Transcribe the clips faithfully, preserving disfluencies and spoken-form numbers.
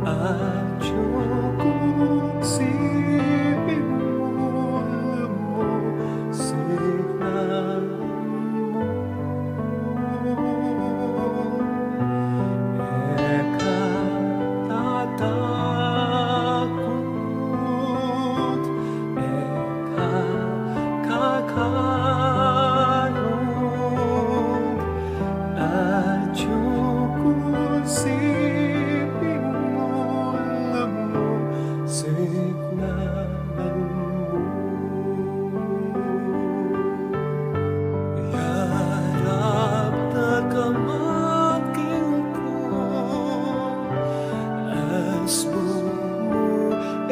Atiu kung siping mu, lumusignan mu. E ka tatakut, e ka kakalung, atiu kung siping mu, lumusignan mu. Yarap na ka man king lugud, asbun mu e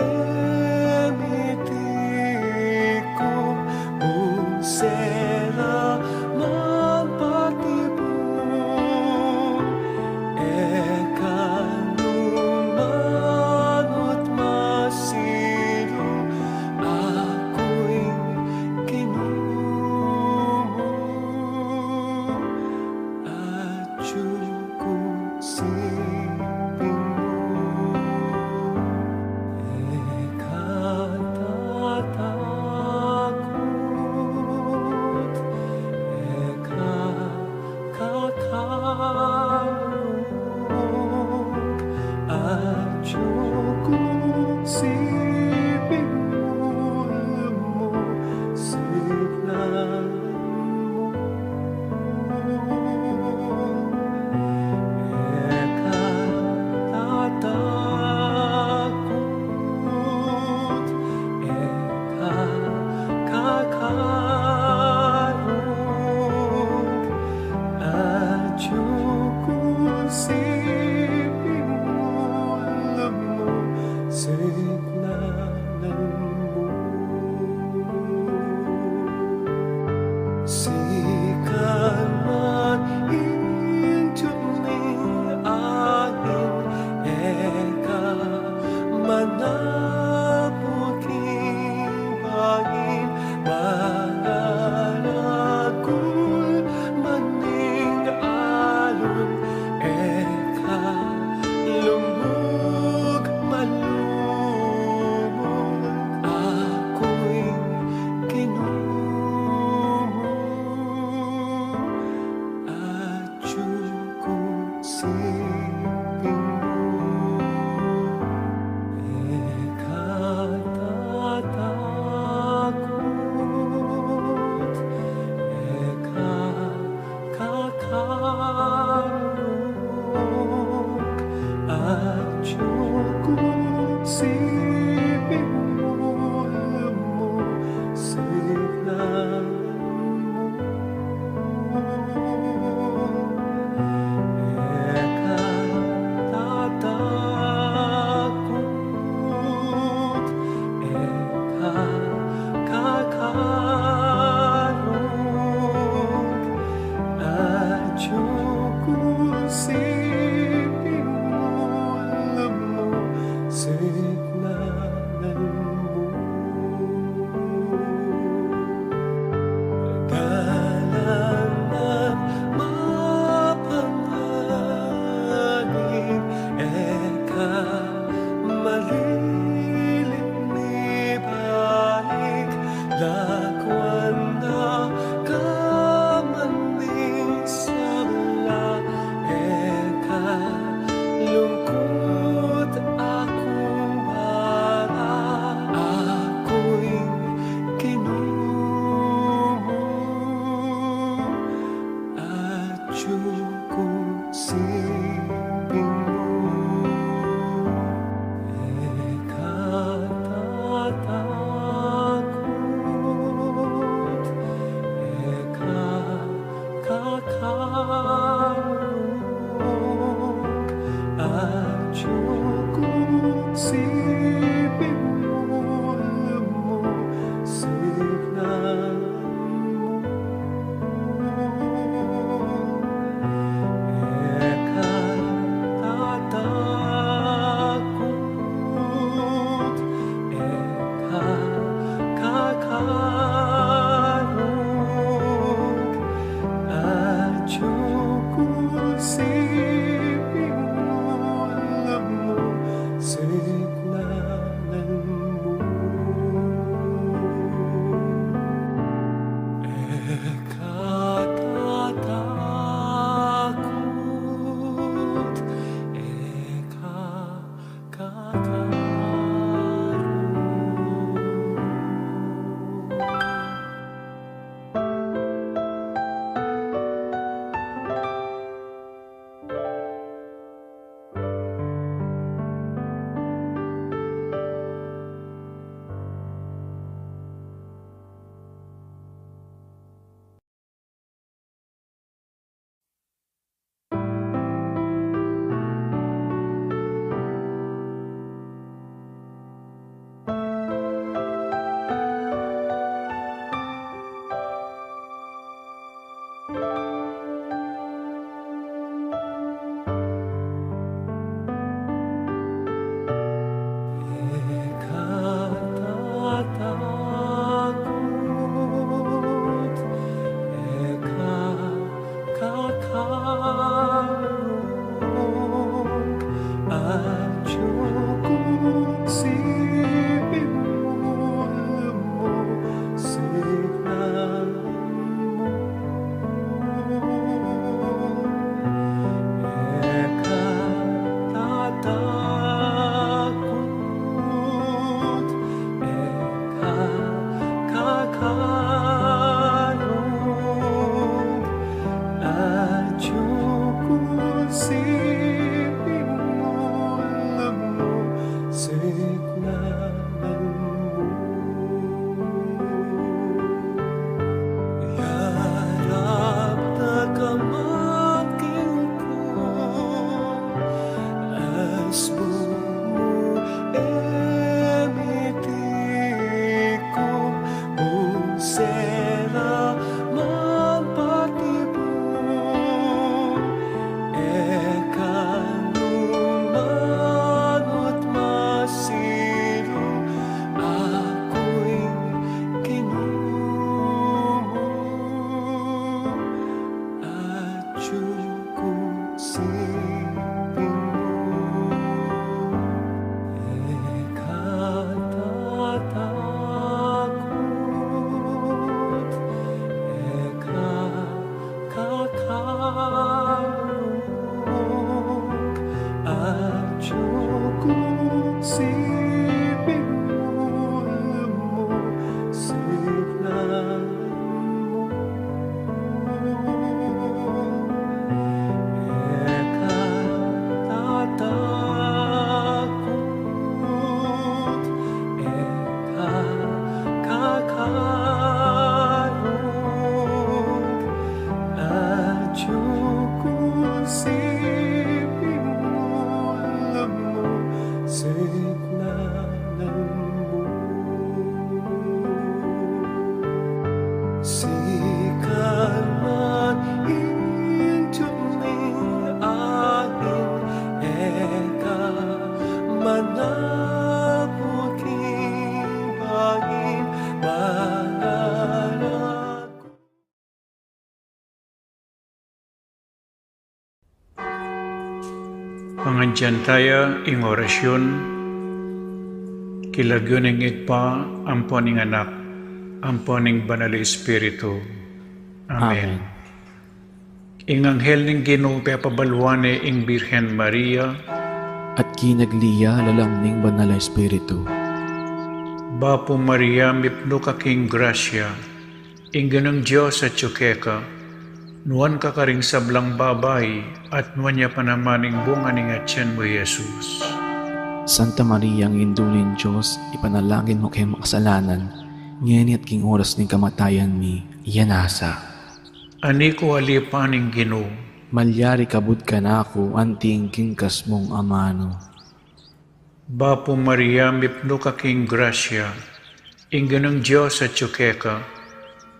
mitikum, bungsera man patibu, e ka nu manut masilu, aku ing Ginu mu. Atiu kung siping mu, e ka tatakut, e ka kakalung, atiu kung siping mu, lumusignan mu. E ka tatakut, e ka kakalung, atiu kung siping mu, lumusignan mu. Sikan man ing tiup ning ain, e ka manapul king bain, mararagul man ing alun, e ka lumug malumug, aku ing Ginu mu. Atiu kung siping mu, e ka tatakut, e ka kakalung, atiu kung siping mu, lumusignan mu. E ka tatakut, e ka kakalung, atiu kung siping mu, lumusignan mu. Dalan nang mapanganib, e ka maliling mibalik, lakwan na ka man ning sabla, e ka lungkut, aku ing bala, aku ing Ginu mu. Atiu kung siping mu, e ka tatakut, e ka kakalung, atiu kung siping mu, lumusignan mu. E ka tatakut, e ka kakalung, atiu kung siping mu, Signalan mu, sikan man ing ding ain, eka manaput king bangin manalag. Pangadyan taya ing orasyun, king lagyu ning Ibpa, ampo ning Anak, ampo ning Banal a Espiritu. Amen. Amen. Ing anghel ning Ginu pepabaluan ne ing Birhen Maria. At kinagli ya lalam ning Banal a Espiritu. Bapu Maria, mipnu ka king grasya, ing Ginung Dios atyu keka, nuan ka karing sablang babai, at nuan ya pa naman ing bunga ning atian mu, i Jesus. Santa Maria, Indu ning Dios, ipanalangin mu keng makasalanan, ngeni at king oras ning kamatayan mi. Amen. Ani ku alipan ing Ginu. Malyari kabud kanaku anti ing kingkas mung amanu. Bapu Maria, mipnu ka king grasya, ing Ginung Dios atyu keka,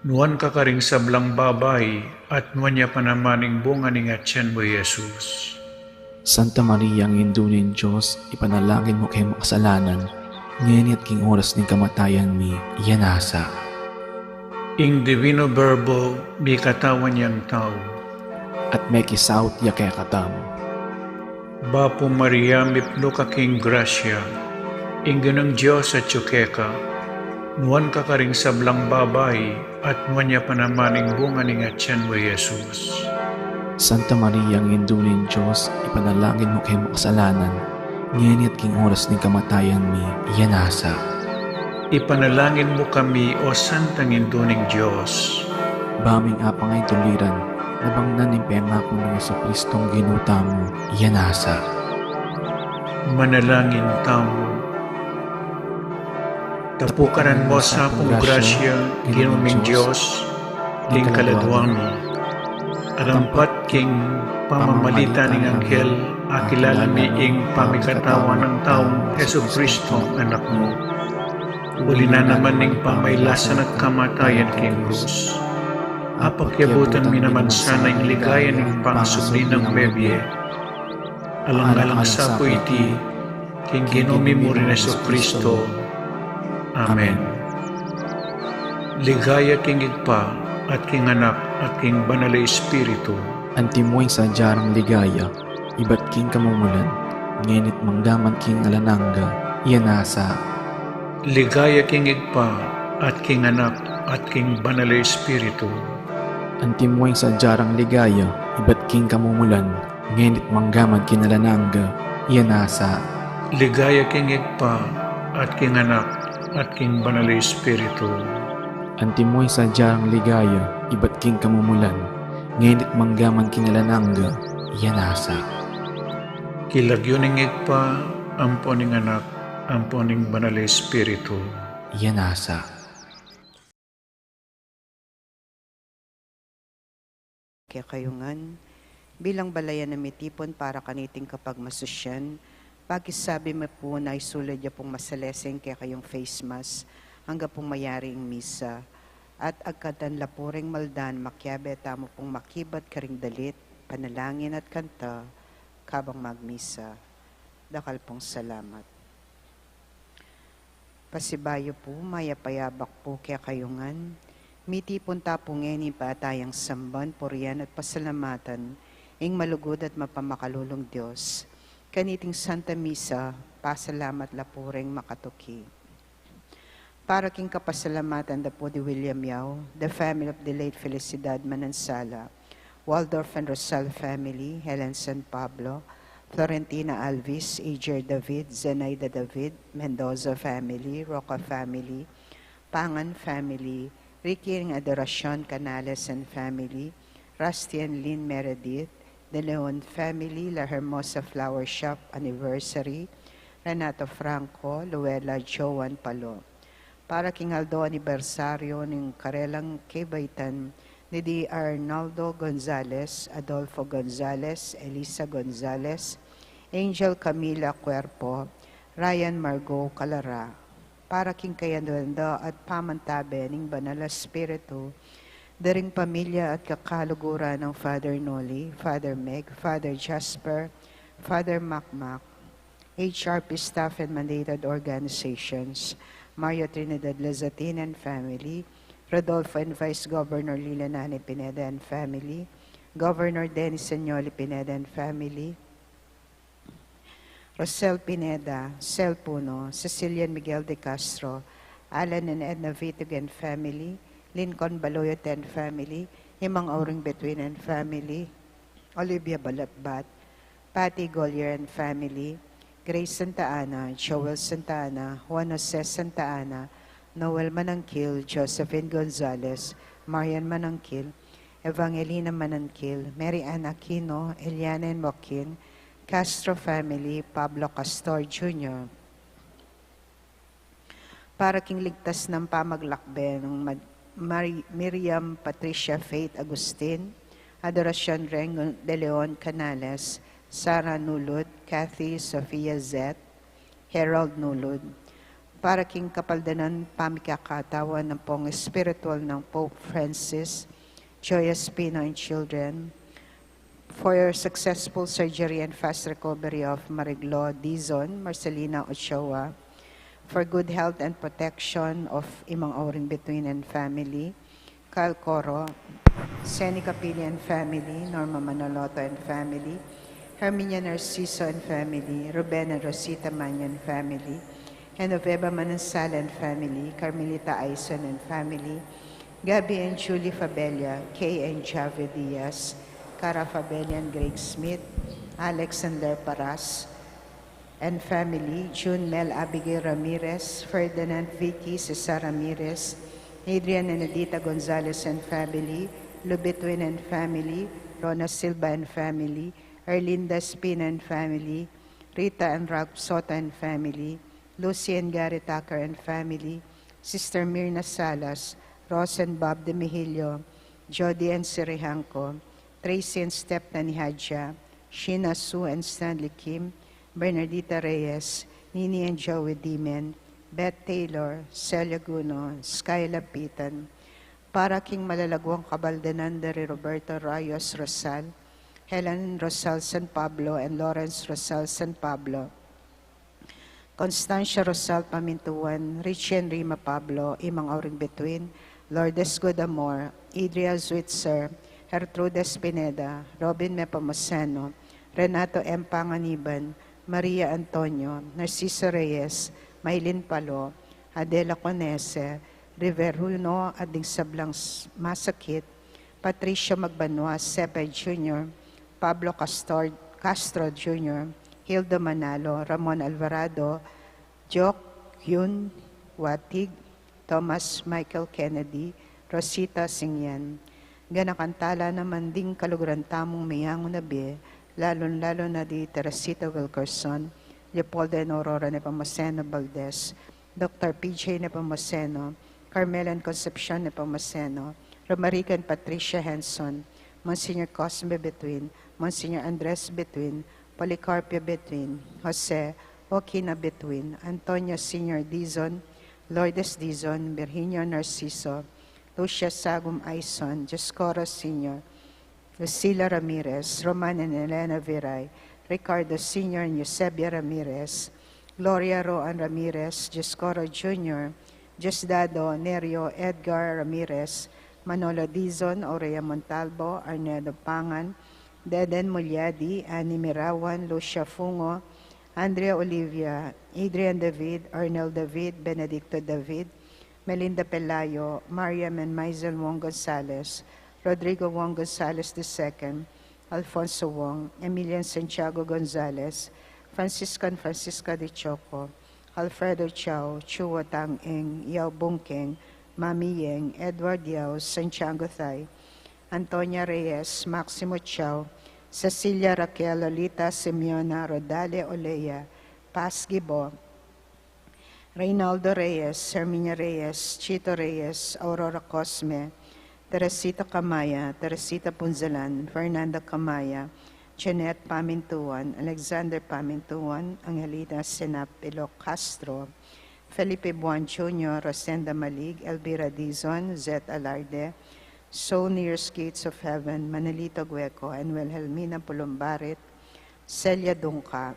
nuan ka karing sablang babai, at nuan ya pa naman ing bunga ning atian mu, i Jesus. Santa Maria, Indu ning Dios, ipanalangin mu keng makasalanan, ngeni at king oras ning kamatayan mi. Amen. Ing Divino Verbo mikatawan yang tau. At mekisaut ya kekatamu. Bapu Maria, mipnu ka king grasya, ing Ginung Dios atyu keka, nuan ka karing sablang babai, at nuan ya pa naman ing bunga ning atian mu, i Jesus. Santa Maria, Indu ning Dios, ipanalangin mu keng makasalanan, ngeni at king oras ning kamatayan mi. Amen. Ipanalangin mu kami, O Santang Indu ning Dios. Ba ming apang ing tuliran, nabangnan ning pengaku nang Jesucristong Ginu tamu. Amen. Manalangin tamu. Tapukanan mu sa pung grasya, Ginu ming Dios, ding kaladua mi. Arampat king pamamalit ning anghel, akilala mi ing pamikatawan nang taung Jesucristong Anak mu. Uli na naman ning pamailasan at kamatayan king krus, apakyabutan mi naman sana ing ligaya ning pangasubli nang mebie. Alang-alang sa pu iti, king Ginu mi mu ring Jesucristo. Amen. Ligaya king Ibpa, at king Anak, at king Banal a Espiritu. Antimo ing sadya rang ligaya, ibat king kamumulan, ngeni't manggaman king alang angga. Amen. Ligaya king Ibpa, at king Anak, at king Banal a Espiritu. Antimo ing sadya rang ligaya, ibat king kamumulan, ngeni't manggaman king alang angga. Amen. Ligaya king Ibpa, at king Anak, at king Banal a Espiritu. Antimo ing sadya rang ligaya, ibat king kamumulan, ngeni't manggaman king alang angga. Amen. King lagyu ning Ibpa, ampo ning Anak, ampo ning Banal a Espiritu. Amen. Kekayu ngan, bilang balayan a mitipun para kaniting kapagmasusian, pakisabi me pu na isulad ya pung masalese ing kekayung face mask, angga pung mayari ing misa, at agkatan la pu ring maldan, makiabe tamu pung makibat karing dalit, panalangin at kanta, kabang magmisa. Dakal pung salamat. Pasibayu pu, mayap a abak pu kekayu ngan. Mitipun ta pu ngeni ing pamalyayang samban, purian at pasalamatan ing malugud at mapamakalulung Dios. Kaniting Santa Misa, pasalamat la pu ring makatuki. Para king kapasalamatan da pu di William Yao, the family of the late Felicidad Manansala, Waldorf and Rosal family, Helen San Pablo, Florentina Alvis, Ager David, Zenaida David, Mendoza family, Roca family, Pangan family, Ricky and Adoracion Canales and family, Rusty and Lynn Meredith, De Leon family, La Hermosa Flower Shop anniversary, Renato Franco, Luella Joan Palo. Para king aldo anibersaryo ning karelang kebaitan ni di Arnaldo Gonzales, Adolfo Gonzales, Elisa Gonzales, Angel Camila Cuerpo, Ryan Margo Calara, para king kayaduan da at pamantabe ning Banal a Espiritu, da ring pamilya at kakaluguran nang Father Noli, Father Meg, Father Jasper, Father Makmak, H R P staff and mandated organizations, Mario Trinidad Lazatin and family, Rodolfo and Vice Governor Lila Nani Pineda and family, Governor Dennis Senioli Pineda and family, Rosel Pineda, Sel Puno, Cecilia and Miguel de Castro, Alan and Edna Vitug and family, Lincoln Baloyot and family, Imang Auring Between and family, Olivia Balatbat, Patty Golyer and family, Grace Santa Ana, Joel Santa Ana, Juan Jose Santa Ana, Noel Manangkil, Josephine Gonzalez, Marian Manangkil, Evangelina Manangkil, Mary Ann Aquino, Eliana and Joaquin, Castro family, Pablo Castor Junior Para king ligtas nang pamaglakbe nang Mad-, Mari-, Miriam Patricia Faith Agustin, Adoracion Reng de Leon Canales, Sara Nulud, Kathy Sofia Zet, Harold Nulud. Para king kapaldanan pamikakatawan nang pong espiritual nang Pope Francis, Joy Espino and children, for your successful surgery and fast recovery of Mariglo Dizon, Marcelina Ochoa, for good health and protection of Imang Auring Between and family, Kyle Coro, Seni Capili and family, Norma Manoloto and family, Herminia Narciso and family, Ruben and Rosita Manyo and family, Genoveva Manansala and family, Carmelita Aison and family, Gabby and Julie Fabella, Kay and Javi Diaz, Cara Fabella and Greg Smith, Alex and Ler Paras and family, June Mel Abigail Ramirez, Ferdinand Vicky Cesar Ramirez, Adrian and Edita Gonzalez and family, Lubitwin and family, Rona Silva and family, Erlinda Espina and family, Rita and Ralph Soto and family, Lucy and Gary Tucker and family, Sister Mirna Salas, Rose and Bob De Mejillo, Jody and Sirihanco, Tracy and Steph Tanihadja, Sheena Sue and Stanley Kim, Bernardita Reyes, Nini and Joey Dimen, Beth Taylor, Celia Guno, Skyla Pitan, para king malalaguang kabaldanan da ri Roberto Rayos Rosal, Helen Rosal San Pablo, and Lawrence Rosal San Pablo, Constancia Rosal Pamintuan, Richie and Rima Pablo, Imang Auring Between, Lourdes Godamor, Adria Zwitzer, Gertrudes Pineda, Robin Nepomuceno, Renato M. Panganiban, Maria Antonio, Narciso Reyes, Maylin Palo, Adela Conese, Riveruno at ding sablang s-, masakit, Patricio Magbanua, Sepe Junior, Pablo Castor, Castro Junior, Hilda Manalo, Ramon Alvarado, Jock Yun Watig, Thomas Michael Kennedy, Rosita Singyan. Ganakan tala naman ding kaluguran tamung meyangu na bie, lalun-lalu na di Teresita Wilkerson, Leopoldo and Aurora Nepomuceno Valdez, Doctor P J Nepomuceno, Carmela and Concepcion Nepomuceno, Romarica and Patricia Henson, Monsignor Cosme Betwin, Monsignor Andres Betwin, Policarpio Betwin, Jose, Joaquina Betwin, Antonio Senior Dizon, Lourdes Dizon, Virginio Narciso, Lucia Sagum Aison, Dioscoro Senior, Lucila Ramirez, Roman and Elena Viray, Ricardo Senior and Eusebia Ramirez, Gloria Roan Ramirez, Dioscoro Junior, Diosdado Nerio Edgar Ramirez, Manolo Dizon, Aurea Montalvo, Arnedo Pangan, Deden Mulyadi, Annie Mirawan, Lucia Fungo, Andrea Olivia, Adrian David, Arnel David, Benedicto David, Melinda Pelayo, Mariam and Maisel Wong Gonzalez, Rodrigo Wong Gonzalez the second, Alfonso Wong, Emilian Santiago Gonzalez, Francisco and Francisca de Choco, Alfredo Chao, Chua Tang Eng, Yao Bung Keng, Mami Yeng, Edward Yao, Santiago Thay, Antonia Reyes, Maximo Chao, Cecilia Raquel, Lolita Simeona, Rodale Olea, Paz Gibo, Reynaldo Reyes, Herminia Reyes, Chito Reyes, Aurora Cosme, Teresita Camaya, Teresita Punzalan, Fernanda Camaya, Jeanette Pamintuan, Alexander Pamintuan, Angelina Senapilo Castro, Felipe Buan Junior, Rosenda Malig, Elvira Dizon, Zet Alarde, So Near Gates of Heaven, Manolito Gueco, and Wilhelmina Pulumbarit, Celia Dungca,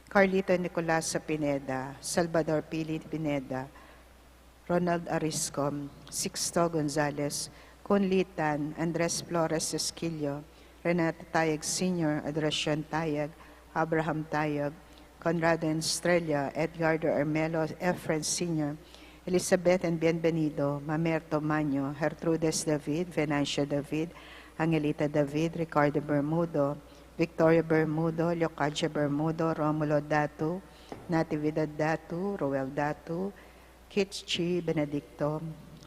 Carlito Nicolasa Pineda, Salvador Pili Pineda, Ronald Ariscom, Sixto Gonzales, Kun Litan, Andres Flores Esquillo, Renata Tayag Senior, Adoracion Tayag, Abraham Tayag, Conrado Estrella, Edgardo Armelo, Efren Senior, Elizabeth and Bienvenido, Mamerto Maño, Gertrudes David, Venancio David, Angelita David, Ricardo Bermudo, Victoria Bermudo, Leocadia Bermudo, Romulo Datu, Natividad Datu, Roel Datu, Kichi Benedicto,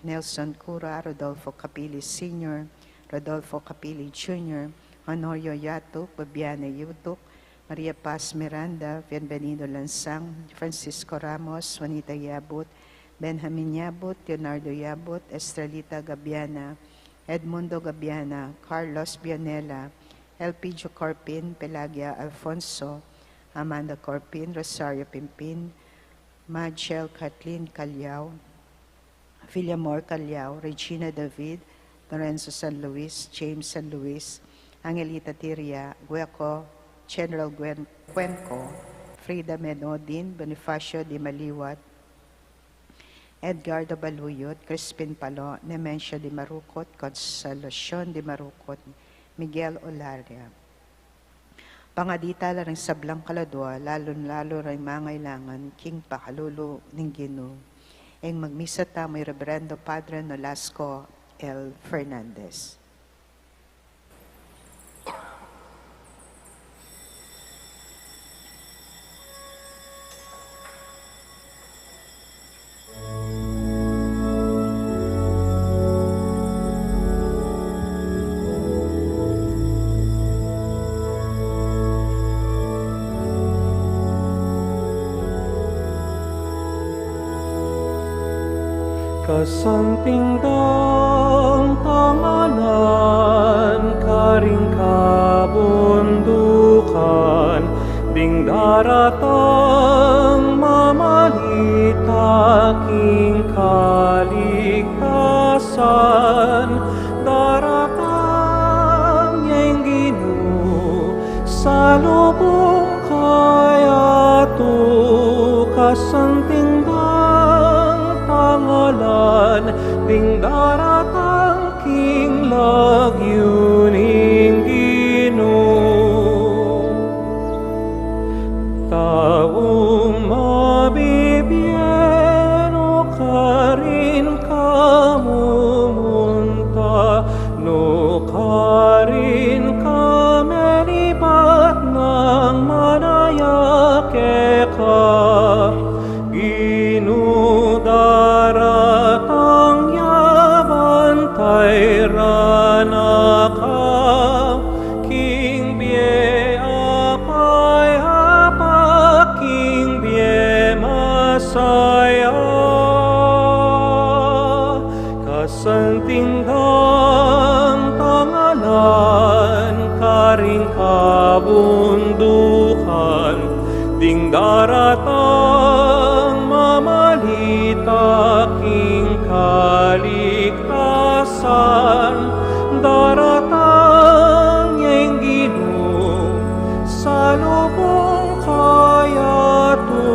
Nelson Cura, Rodolfo Capili Senior, Rodolfo Capili Junior, Honorio Yatuk, Bibiana Yutuk, Maria Paz Miranda, Bienvenido Lansang, Francisco Ramos, Juanita Yabut, Benjamin Yabut, Leonardo Yabut, Estrelita Gabiana, Edmundo Gabiana, Carlos Bianela, Elpidio Corpin, Pelagia Alfonso, Amanda Corpin, Rosario Pimpin, Majel Kathleen Callao, Villamor Callao, Regina David, Lorenzo San Luis, James San Luis, Angelita Tiria, Gueco, General Gwen Cuenco, Frida Menodin, Bonifacio Di Maliwat, Edgardo Baluyot, Crispin Palo, Nemencio Di Marucot, Consolacion Di Marucot, Miguel Olaria. Pangadi tala ring sablang kaladua, lalun-lalu ring mangailangan king pakalulu ning Ginu. Ing magmisa tamu i Reverendo Padre Nolasco L. Fernandez. Kasanting dang tangalan karing kabundukan, ding daratang mamalita king kaligtasan, daratang ya ing Ginu, salubung kayatu. Kasanting dang tangalan, ding daratang king lagyu ning Ginu. Taung mabibie, nu karin ka mumunta, nu karin ka melipat nang manaya keka. Ginu, daratang ya, bantay ra na ka, king bie apayapat, king bie masaya. Kasanting dang tangalan karing kabundukan, ding daratang mamalita king kaligtasan, daratang ya ing Ginu, salubung kayatu.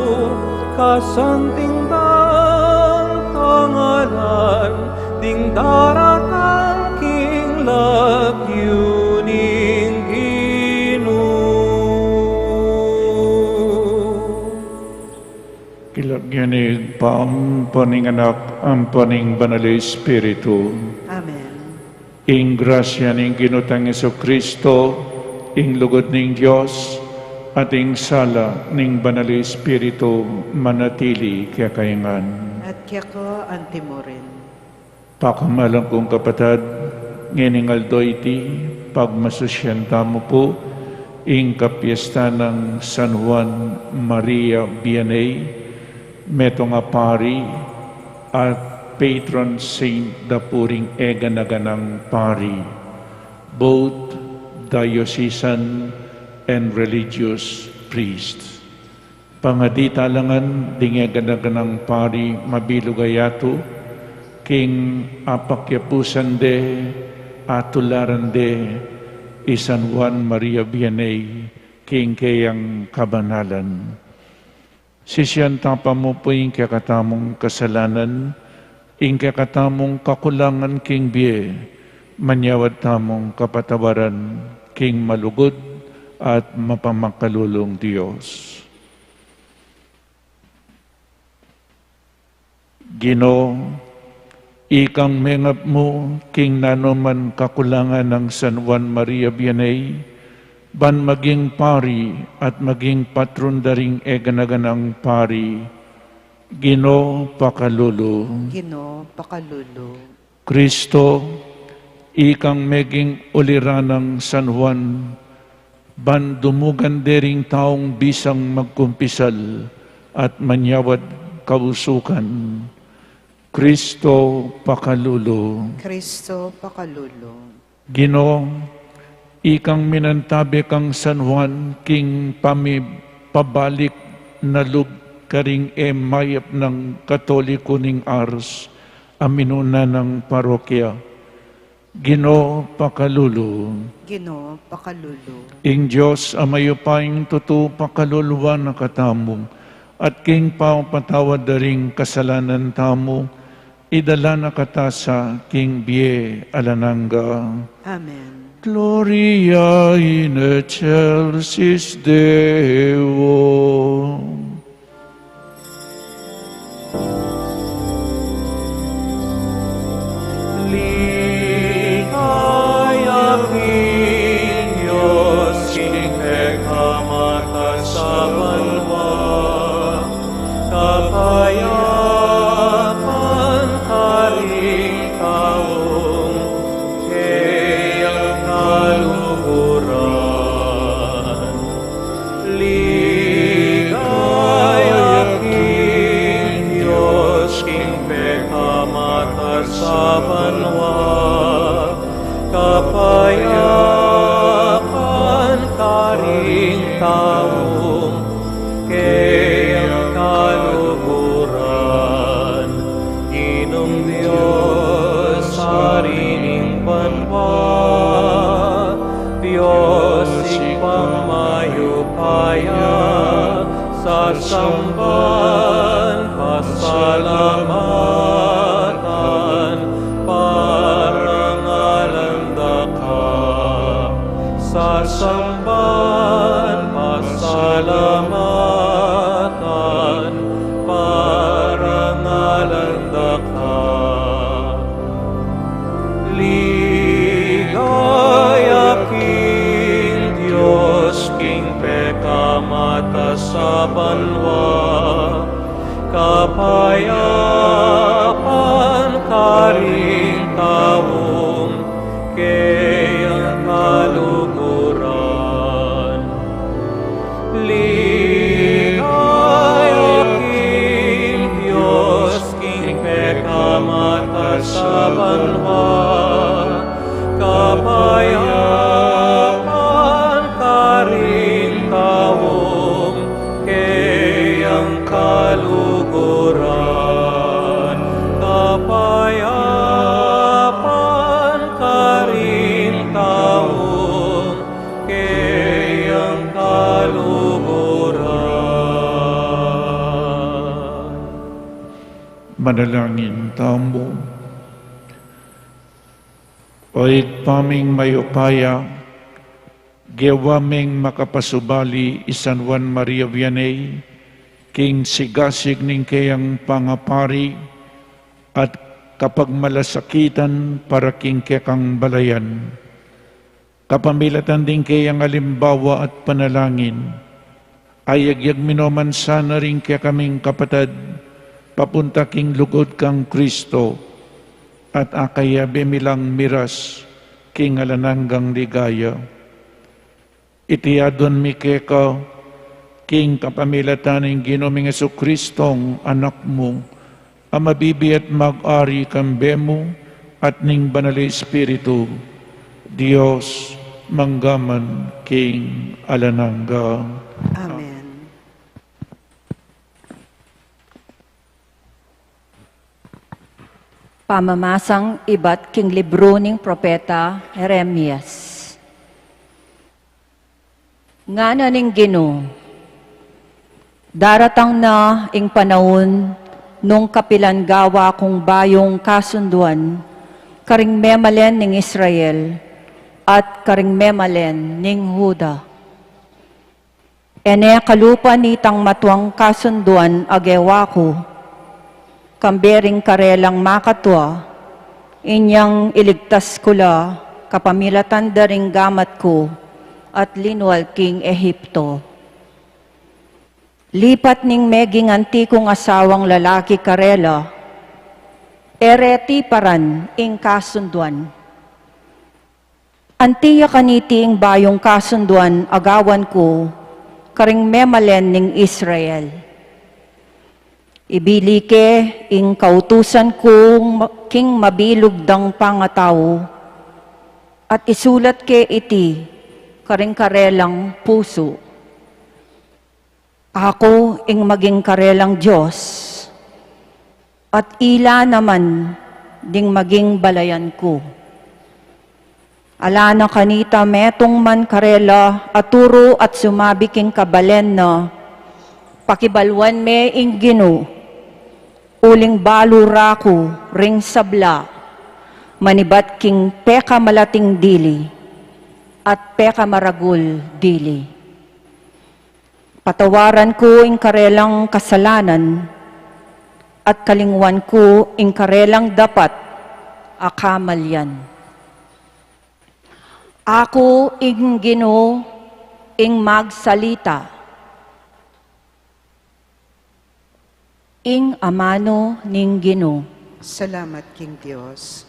Kasanting dang tangalan, ding daratang king lagyu ning Ginu. King lagyu ning Ibpa, ampo ning Anak, ampo ning Banal a Espiritu. Amen. Ing grasya ning Ginu tang Jesucristo, ing lugud ning Dios, at ing sala ning Banal a Espiritu manatili kekayu ngan. At keka anti murin. Pakamalan kung kapatad, ngening aldo iti, pagmasusyan tamu pu ing kapiestan nang San Juan Maria Vianney, metung a pari, at patron saint da pu ring e gana-ganang pari. Both diocesan and religious priests. Pangadi tamu ngan ding eganaganang pari mabilug a yatu, king apakyapusan de, atularan de i San Juan Maria Vianney, king keyang kabanalan. Sisian ta pa mu pu ing kekatamung kasalanan, ing kekatamung kakulangan king bie, manyawad tamung kapatawaran king malugud at mapamakalulung Dios. Ginu, ikang mengap mu king nanu man kakulangan nang San Juan Maria Vianney, ban maging pari at maging patron da ring eganaganang pari. Ginu, pakalulu. Ginu, pakalulu. Kristo, ikang meging uliran nang San Juan, ban dumugan de ring taung bisang magkumpisal at manyawad kausukan. Kristo, pakalulu. Kristo, pakalulu. Ginu, ikang minantabe kang San Juan king pamipabalik na lub karing e mayap nang Katoliko ning Ars a minuna nang parokya. Ginu, pakalulu. Ginu, pakalulu. Ing Dios a mayupayang tutu pakaluluan na katamu, at king pamapatawad da ring kasalanan tamu, idala na kata sa king bie alang angga. Amen. Gloria in excelsis Deo. Ligaya king Dios king pekamatas a banua, kapayapan karing taung keyang kaluguran. Ligaya king Dios king pekamatas a banua, kapayapan karing taung keyang kaluguran. Ginung Dios, Ari ning banua, Dios Ibpang mayupaya, sasamban, pasalamatan, parangalan da ka. Sasamban, pasalamatan, parangalan da ka. Ligaya king Dios king pekamatas a banua, kapayapan karing taung keyang kaluguran. Ligaya king Dios king pekamatas a banua, kapayapan karing taung keyang kaluguran. Kapayapan karing taung keyang kaluguran. Manalangin tamu. O Ibpa ming mayupaya, gewa meng makapasubali i San Juan Maria Vianney king sigasig ning keyang pangapari at kapagmalasakitan para king kekang balayan. Kapamilatan ding keyang alimbawa at panalangin, ayagyag mi no man sana ring kekaming kapatad papunta king lugud kang Kristo, at akayabe mi lang miras king alang anggang ligaya. Iti adwan mi keka king kapamilatan ning Ginu ming Jesucristong Anak mu, a mabibie at mag-ari kambe mu at ning Banal a Espiritu, Dios, mangga man king alang angga. Amen. Pamamasang ibat king libru ning propeta Jeremias. Ngana ning Ginu, daratang na ing panaun nung kapilan gawa kung bayung kasunduan karing memalen ning Israel at karing memalen ning Juda. E ne kalupa nitang matuang kasunduan a gewa ku, kambe ring karelang makatua, inyang iligtas ku la kapamilatan da ring gamat ku at linual king Ehipto. Lipat ning meging anti kung asawang lalaki karela, e re tiparan ing kasunduan. Anti ya kaniti ing bayung kasunduan a gawan ku karing memalen ning Israel. Ibili ke ing kautusan kung ma-, king mabilug dang pangatau, at isulat ke iti karing karelang pusu. Aku ing maging karelang Dios, at ila naman ding maging balayan ku. Ala na kanita metung man karela a turu at sumabi king kabalen na, pakibaluan me ing Ginu, uling balu ra ku ring sabla, manibat king pekamalating dili at pekamaragul dili. Patawaran ku ing karelang kasalanan, at kalingwan ku ing karelang dapat a kamalian. Aku ing Ginu ing magsalita. Ing amanu ning Ginu. Salamat king Dios.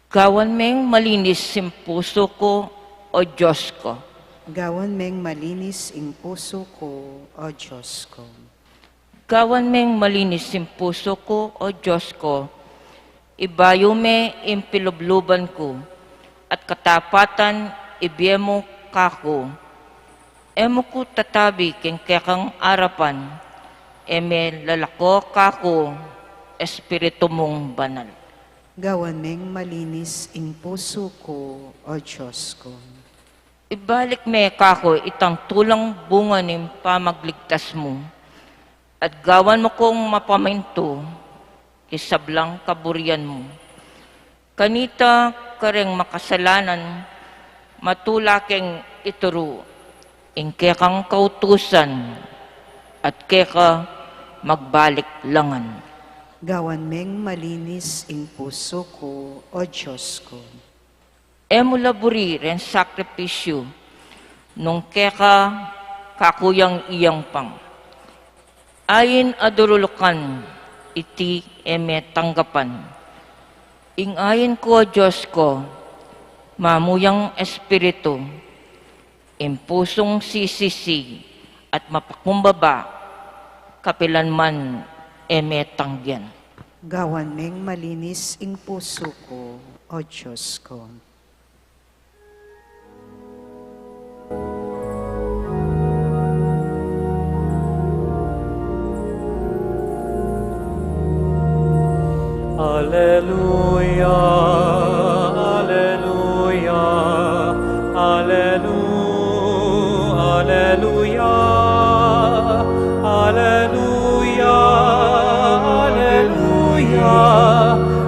Gawan meng malinis ing pusu ku, O Dios ku. Gawan meng malinis ing pusu ku, O Dios ku. Gawan meng malinis ing pusu ku, O Dios ku. Ibayu me ing pilubluban ku, at katapatan ibie mu kaku. E mu ku tatabi king kekang arapan, e me lalako kaku Espiritu mung Banal. Gawan meng malinis ing pusu ku, O Dios ku. Ibalik me kaku itang tulang bunga ning pamagligtas mu, at gawan mu kung mapamintu king sablang kaburian mu. Kanita kareng makasalanan, matula keng ituru ing kekang kautusan, at keka magbalik langan. Gawan meng malinis ing pusu ku, O Dios ku. E mu la buri reng sakripisyu nung keka kaku yang iyangpang. Ain a durulukan, iti e me tanggapan. Ing ain ku, O Dios ku, mamuyang espiritu, ing pusung sisisi at mapakumbaba, kapilan man e me tanggian. Gawan meng malinis ing pusu ku, O Dios ku. Aleluya, aleluya, alelu-, aleluya, aleluya, aleluya,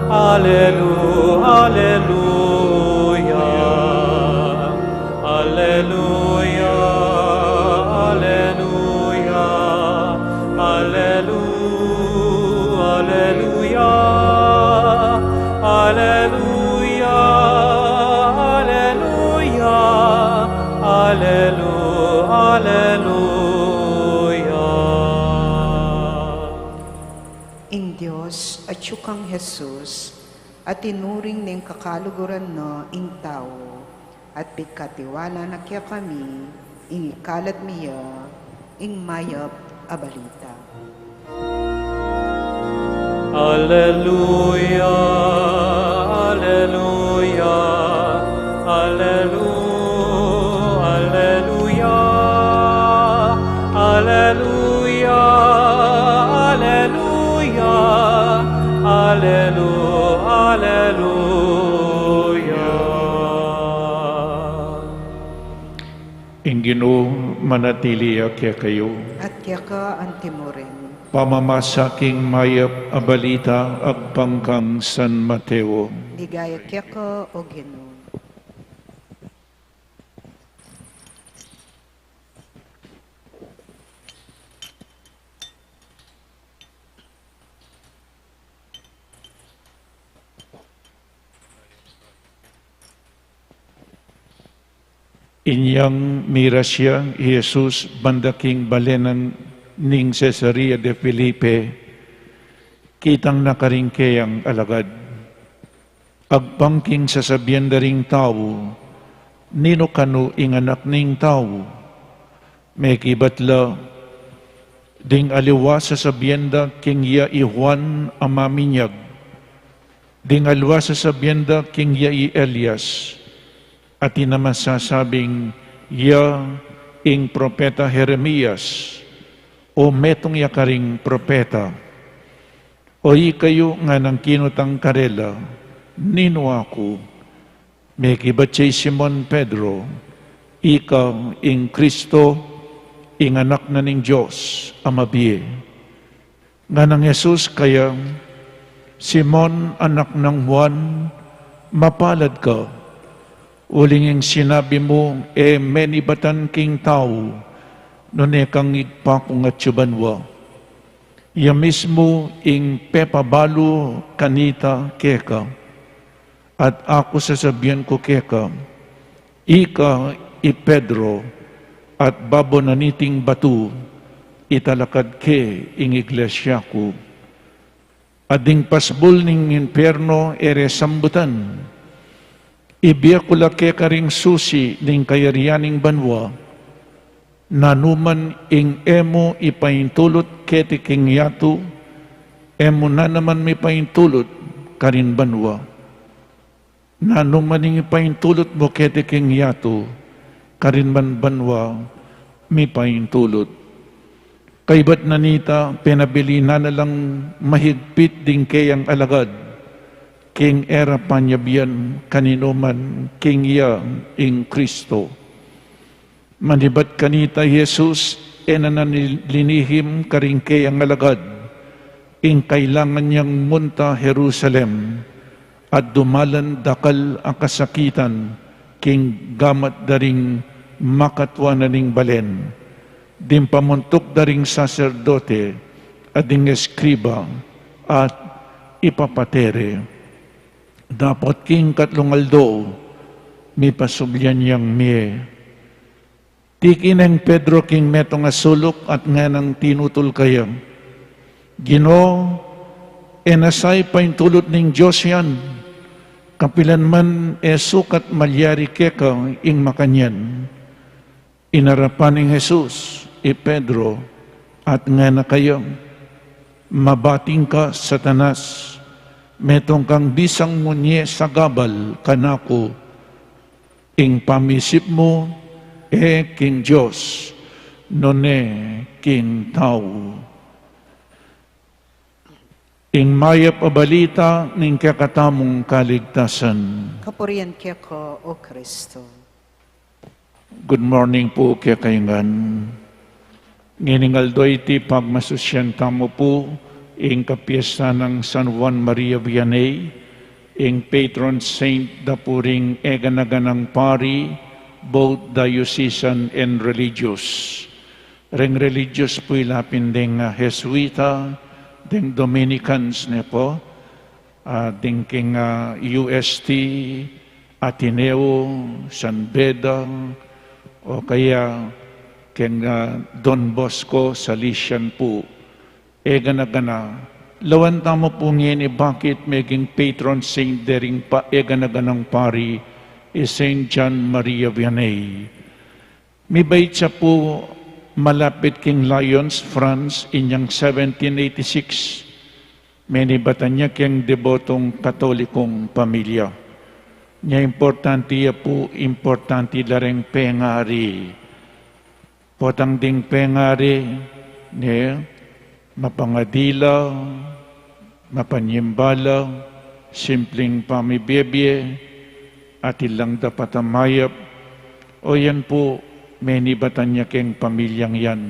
alelu-, aleluya. Aleluya, aleluya, alelu-, aleluya, aleluya, aleluya, alelu-, aleluya. Ing Dios, atyu kang Jesus, a tinuring ning kakaluguran na ing tau, at pigkatiwala na kekami, Ikalat mi ya ing mayap a balita. Aleluya, aleluya, alelu-, aleluya, aleluya, aleluya, alelu-, aleluya. Ing Ginu manatili ya kekayu. At keka antimurin. Pamamasa king mayap a balita agpang kang San Mateo. Ligaya keka, O Ginu. Inyang miras ya i Jesus banda king balen ning Cesarea de Felipe, kitang na karing keyang alagad. Agpang king sasabian da ring tau, "Ninu kanu ing Anak ning Tau?" Mekibat la, "Ding aliwa sasabian da king iya i Juan a Maminyag. Ding aliwa sasabian da king iya i Elias. Atin naman sasabing iya ing propeta Jeremias, o metung ya karing propeta." "O ikayu," nganang kinutang karela, "ninu aku?" Mekibat ya i Simon Pedro, "Ika ing Kristo, ing Anak na ning Dios a mabie." Nganang Jesus kaya, "Simon, anak nang Juan, mapalad ka, uling ing sinabi mu e menibatan king tau, nune kang Ibpa kung atsu banua. Iya mismu ing pepabalu kanita keka. At aku sasabian ku keka, ika i Pedro, at babo na niting batu italakad ke ing iglesia ku. At ding pasbul ning impiernu e re sambutan. Ibie ku la keka ring susi ning kayarian ning banua. Nanu man ing e mu ipaintulut keti king yatu, e mu na naman mipaintulut karin banua. Nanu man ing ipaintulut mu keti king yatu, karin man banua mipaintulut." Kaybat na nita, penabilin na lang mahigpit ding keyang alagad king e ra panyabian kaninuman king iya ing Kristo. Manibat kanita i Jesus, e na na linihim karing keyang alagad ing kailangan yang munta Jerusalem at dumalan dakal a kasakitan king gamat da ring makatua na ning balen, ding pamuntuk da ring saserdote at ding eskriba, at ipapate re. Dapot king katlung aldo, mipasublian yang mie. Tiki neng Pedro king metung a suluk at nganang tinutul kaya, "Ginu, e na sa ipaintulut ning Dios yan, kapilan man e sukat malyari keka ing makanyan." Inarapan ning Jesus i Pedro at ngana kaya, "Mabating ka, Satanas, metung kang bisang munye sagabal kanaku, ing pamisip mu e king Dios, nune king tau." Ing mayap a balita ning kekatamung kaligtasan. Kapurian keka, O Kristo. Good morning pu kekayu ngan. Ngening aldo iti pagmasusyan tamu pu ing kapiestan nang San Juan Maria Vianney, ing patron saint da pu ring eganaganang pari, both diocesan and religious. Ring religious pu ila pin ding, ah, Jesuita, ding Dominicans ne pu, ah, ding king, ah, U S T, Ateneo, San Beda, o kaya king, ah, Don Bosco, Salesian pu. Egana-gana. Lawan tamu pu ngeni bakit meging patron saint dering pa egana-ganang pari i Saint John Maria Vianney. Mibait ya pu malapit king Lyons, France, inyang seventeen eighty-six. Menibatan ya keng debotung Katolikung pamilya. Nya importanti ya pu, importanti la reng pengari. Potang ding pengari, ne, mapangadi la, mapanyimba la, simpling pamibie-bie, atin lang dapat a mayap. O yan pu, menibatan ya keng pamilyang yan,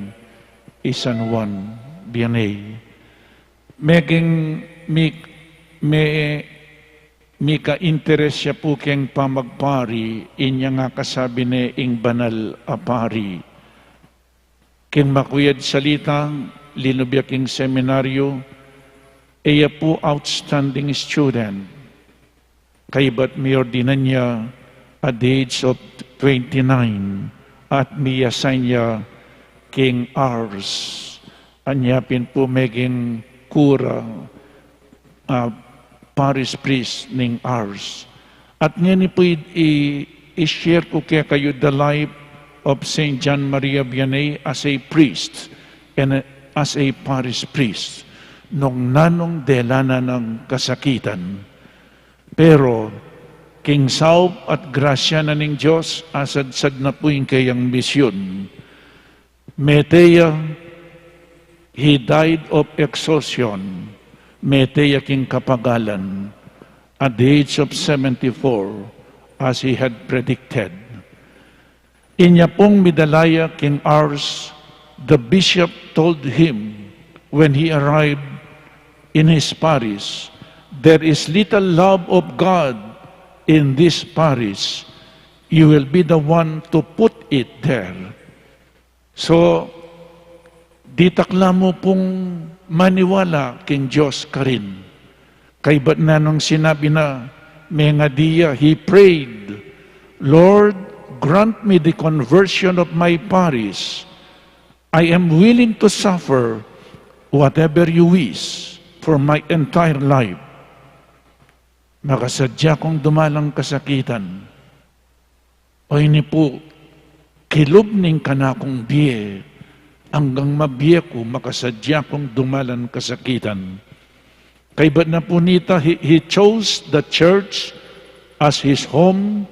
i San Juan Vianney. Meging mi, me, mika-interes ya pu keng pamagpari, inya nga kasabi ne ing banal a pari. King makuyad salita, linub ya king seminaryo, e ya pu outstanding student. Kaybat miordinan ya at the age of twenty-nine at mi-assign ya king Ars. Anya pin pu meging kura, ah, parish priest ning Ars. At ngeni pu i, i, i-share ku kekayu the life of Saint John Maria Vianney as a priest and as a parish priest. Nung nanung dela na nang kasakitan. Pero, king saup at grasya na ning Dios, asadsad na pu ing keyang misyun. Mete ya, he died of exhaustion. Mete ya king kapagalan at the age of seventy-four, as he had predicted. Inya pung midala ya king Ars, the bishop told him when he arrived in his parish, "There is little love of God in this parish. You will be the one to put it there." So, ditak la mu pung maniwala king Dios karin. Kaybat na nung sinabi na, mengadi ya, he prayed, "Lord, grant me the conversion of my parish. I am willing to suffer whatever you wish for my entire life." Makasadya kung dumalang kasakitan. O ini pu, kilub ning kanakung bie, anggang mabie ku, makasadya kung dumalan kasakitan. Kaybat na pu nita, he, he chose the church as his home.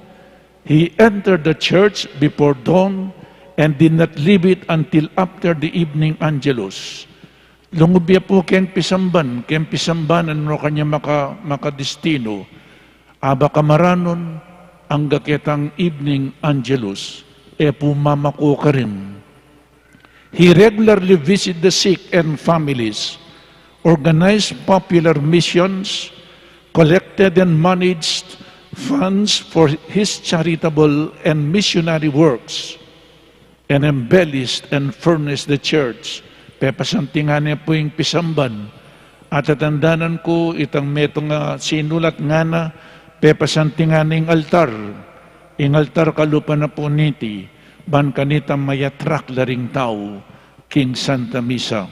He entered the church before dawn and did not leave it until after the evening angelus. Lungub ya pu keng pisamban, keng pisamban a nung kanya maka-, makadestinu. Aba kamaranun, angga ketang evening angelus, e pu mamaku karin. He regularly visited the sick and families, organized popular missions, collected and managed funds for his charitable and missionary works, and embellished and furnished the church. Pepasanting ngana pu ing pisamban. Atatandanan ku itang metung a sinulat ngana, pepasanting ngana ing altar. Ing altar kalupa na pu niti, ban kanita may-attract la ring tau king Santa Misa.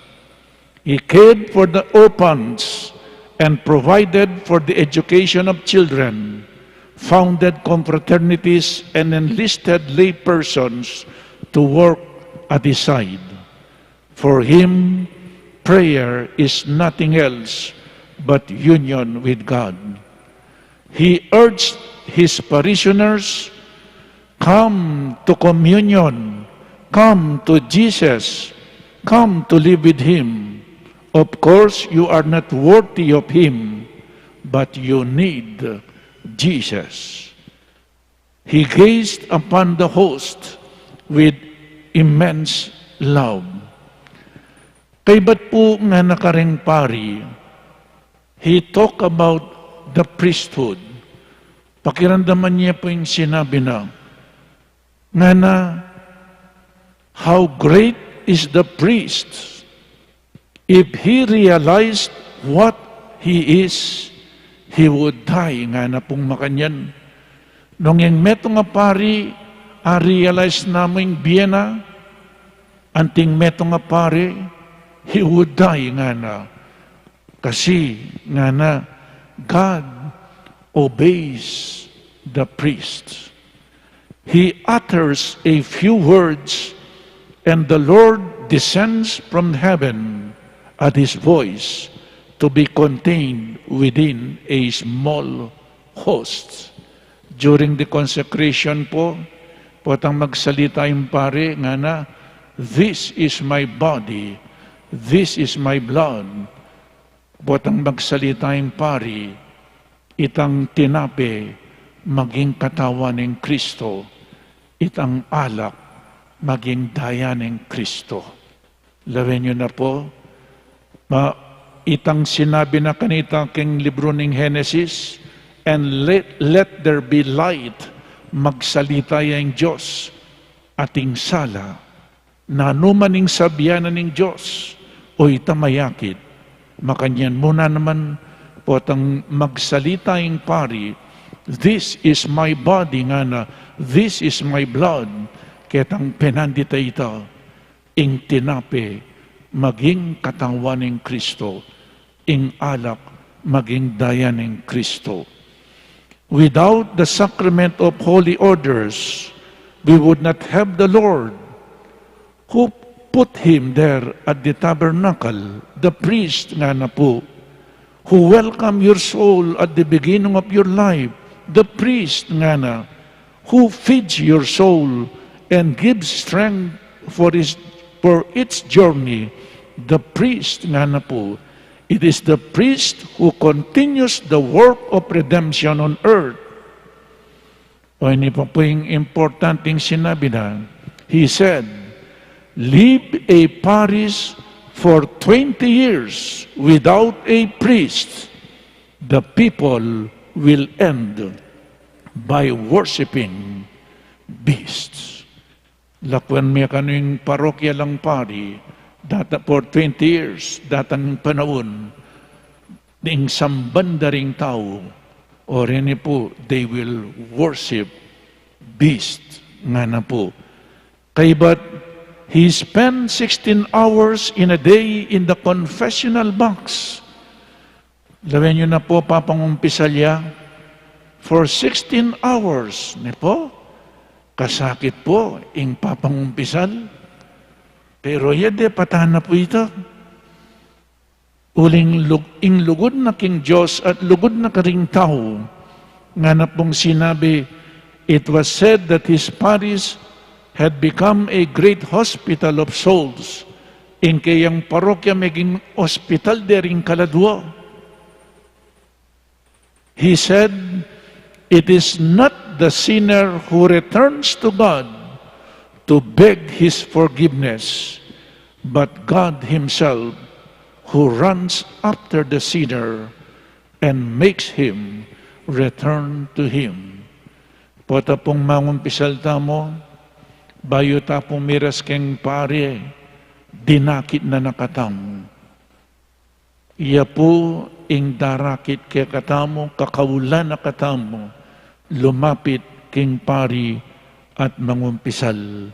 He cared for the orphans and provided for the education of children, founded confraternities, and enlisted lay persons to work at his side. For him, prayer is nothing else but union with God. He urged his parishioners, "Come to communion, come to Jesus, come to live with him. Of course, you are not worthy of him, but you need Jesus." He gazed upon the host with immense love. Kaybat pu ngana kareng pari, he talked about the priesthood. Pakiramdaman ye pu ing sinabi na, ngana, "How great is the priest! If he realized what he is, he would die," ngana pung makanyan. Nung ing metung a pari a-realize na mu ing bie na, anting metung a pari, he would die, ngana. Kasi, ngana, God obeys the priest. He utters a few words, and the Lord descends from heaven at his voice to be contained within a small host. During the consecration po, potang magsalita ing pari, ngana, "This is my body, this is my blood." Potang magsalita ing pari, itang tinape maging katawan ning Kristo, itang alak maging daya ning Kristo. Lawen yu na po, ma, itang sinabi na kanita king libru ning Henesis, "And let, let there be light," magsalita ya ing Dios, ating sala, nanu man ing sabian na ning Dios, o ita mayakit. Makanyan mu na naman, potang magsalita ing pari, "This is my body," ngana, "This is my blood," ketang penandit a ita, ing tinape maging katawan ning Kristo, ing alak maging daya ning Kristo. Without the sacrament of holy orders, we would not have the Lord. Who put him there at the tabernacle? The priest, ngana pu. Who welcomed your soul at the beginning of your life? The priest, ngana. Who feeds your soul and gives strength for its, for its journey? The priest, ngana pu. It is the priest who continues the work of redemption on earth. O, ini pa pu ing importanteng sinabi na. He said, "Leave a parish for twenty years without a priest, the people will end by worshiping beasts." Lawen mi kanu ing parokya alang pari, data for twenty years, datang panaun, ing samban da ring tau, o reni pu, they will worship beast, ngana pu. Kaybat, he spent sixteen hours in a day in the confessional box. Lawen yu na pu, papangumpisal ya for sixteen hours, ne pu? Kasakit pu ing papangumpisal. Pero ya de, pata na pu ita. Uling lug-, ing lugud na king Dios at lugud na karing tau. Ngana pung sinabi, it was said that his parish had become a great hospital of souls. Ing keyang parokya meging ospital de ring kaladua. He said, "It is not the sinner who returns to God to beg his forgiveness, but God himself who runs after the sinner and makes him return to him." Pota pung mangumpisal tamu, bayu ta pumiras keng pari, dinakit na na katamu. Iya pu ing darakit kekatamu, kakaulan na katamu lumapit king pari at mangumpisal.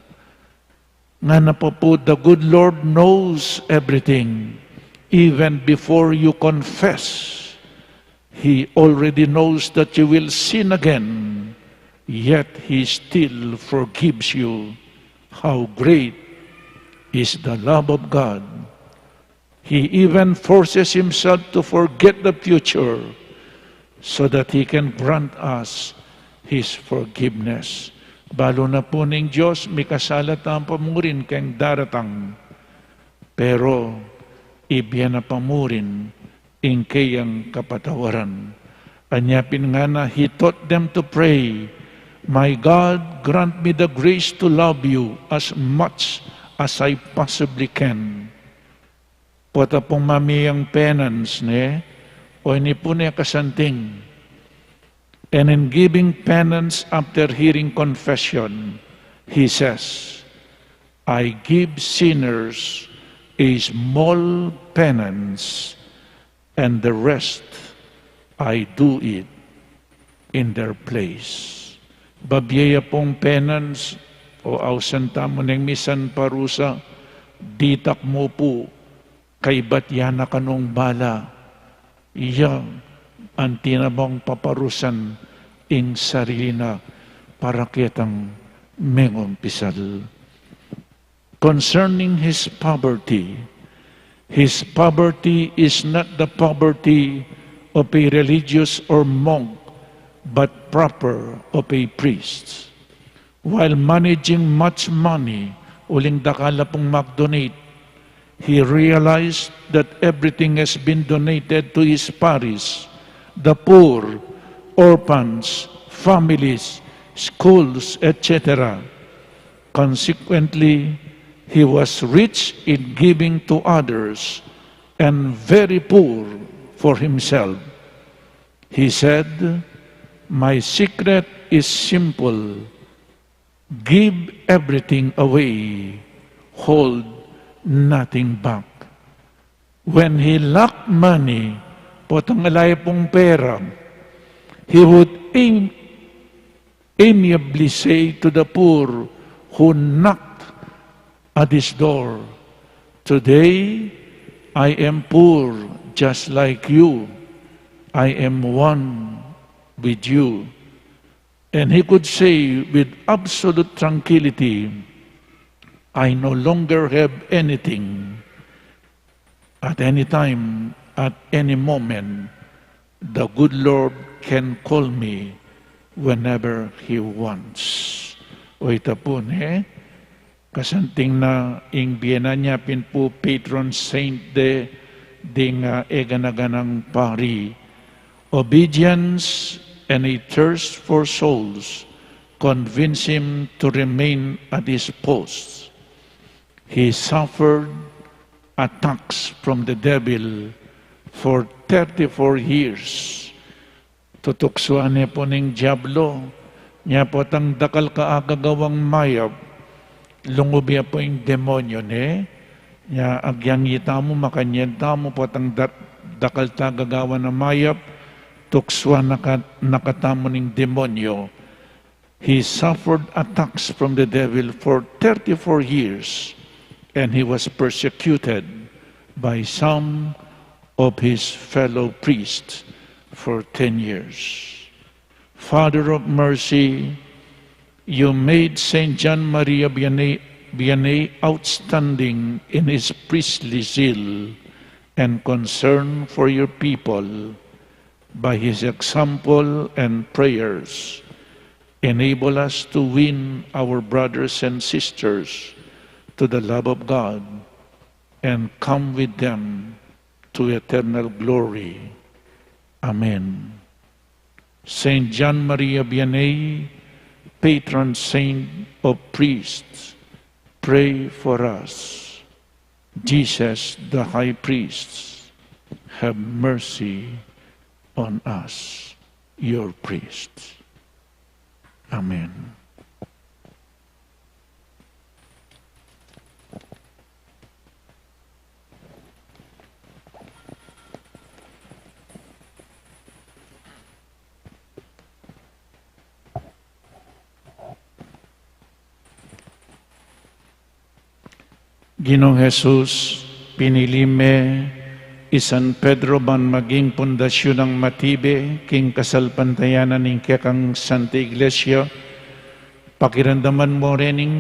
Ngana pa pu, the good Lord knows everything, even before you confess. He already knows that you will sin again, yet He still forgives you. How great is the love of God! He even forces himself to forget the future so that he can grant us his forgiveness. Balu na pu ning Dios, mikasala tamu pa murin keng daratang, pero ibie na pa murin ing keyang kapatawaran. Anya pin ngana, he taught them to pray, "My God, grant me the grace to love you as much as I possibly can." Pota pung mamie yang penance ne, o ini pu ne kasanting. And in giving penance after hearing confession, he says, "I give sinners a small penance, and the rest I do it in their place." Babie ya pung penance, o ausan tamu neng misan parusa, ditak mu pu, kaybat ya na kanung bala. Iya, anti na bang paparusan ing sarili na para ketang Mengumpisal. Concerning his poverty, his poverty is not the poverty of a religious or monk, but proper of a priest. While managing much money, uling dakal na pung mag-donate, he realized that everything has been donated to his parish, the poor, orphans, families, schools, et cetera. Consequently, he was rich in giving to others and very poor for himself. He said, "My secret is simple. Give everything away. Hold nothing back." When he lacked money, potang ala ya pung pera, he would am-, amiably say to the poor who knocked at his door, "Today, I am poor just like you. I am one with you." And he could say with absolute tranquility, "I no longer have anything." At any time, at any moment, the good Lord can call me whenever He wants. O ita pu, ne? Kasanting na ing bie na nia pin pu patron saint de ding, ah, eganaganang pari. Obedience and a thirst for souls convince him to remain at his post. He suffered attacks from the devil for thirty-four years. Tutuksuan ne pu ning diablo. Nia potang dakal ka agagawang mayap, lungub ya pu ing demonyo, ne? Nia agyang ita mu, makanyan tamu, potang da-, dakal ta gagawan a mayap, tuksuan na ka-, na katamu ning demonyo. He suffered attacks from the devil for thirty-four years, and he was persecuted by some of his fellow priests for ten years. Father of mercy, you made Saint John Maria Vianney, Vianney outstanding in his priestly zeal and concern for your people by his example and prayers. Enable us to win our brothers and sisters to the love of God and come with them to eternal glory. Amen. Saint John Maria Vianney, patron saint of priests, pray for us. Jesus the High Priest, have mercy on us, your priests. Amen. Ginung Jesus, pinili me i San Pedro ban maging pundasyun nang matibe king kasalpantayanan ning kekang Santa Iglesia. Pakiramdaman mo rin ing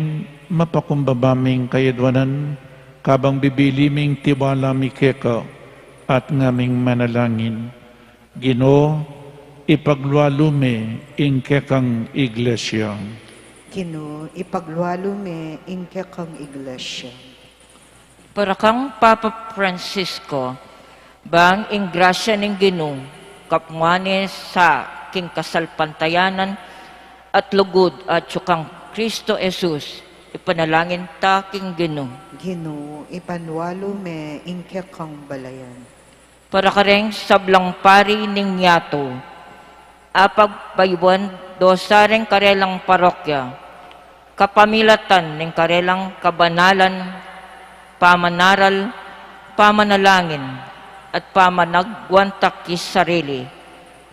mapakumbaba ming kayadwanan, kabang bibili ming tiwala mi keka at ngaming manalangin. Ginu, ipaglualu me ing kekang iglesia. Ginu, ipaglualu me ing kekang iglesia. Para kang Papa Francisco, bang ing grasya ning Ginu, kapmuan ne sa king kasalpantayanan at lugud atyu kang Kristo Jesus, ipanalangin ta king Ginu. Ginu, ipanlualu me ing kekang balayan. Para kareng sablang pari ning yatu, apagbayuan do sa reng karelang parokya, kapamilatan ning karelang kabanalan, pamanaral, pamanalangin, at pamanagwantak ki sarili,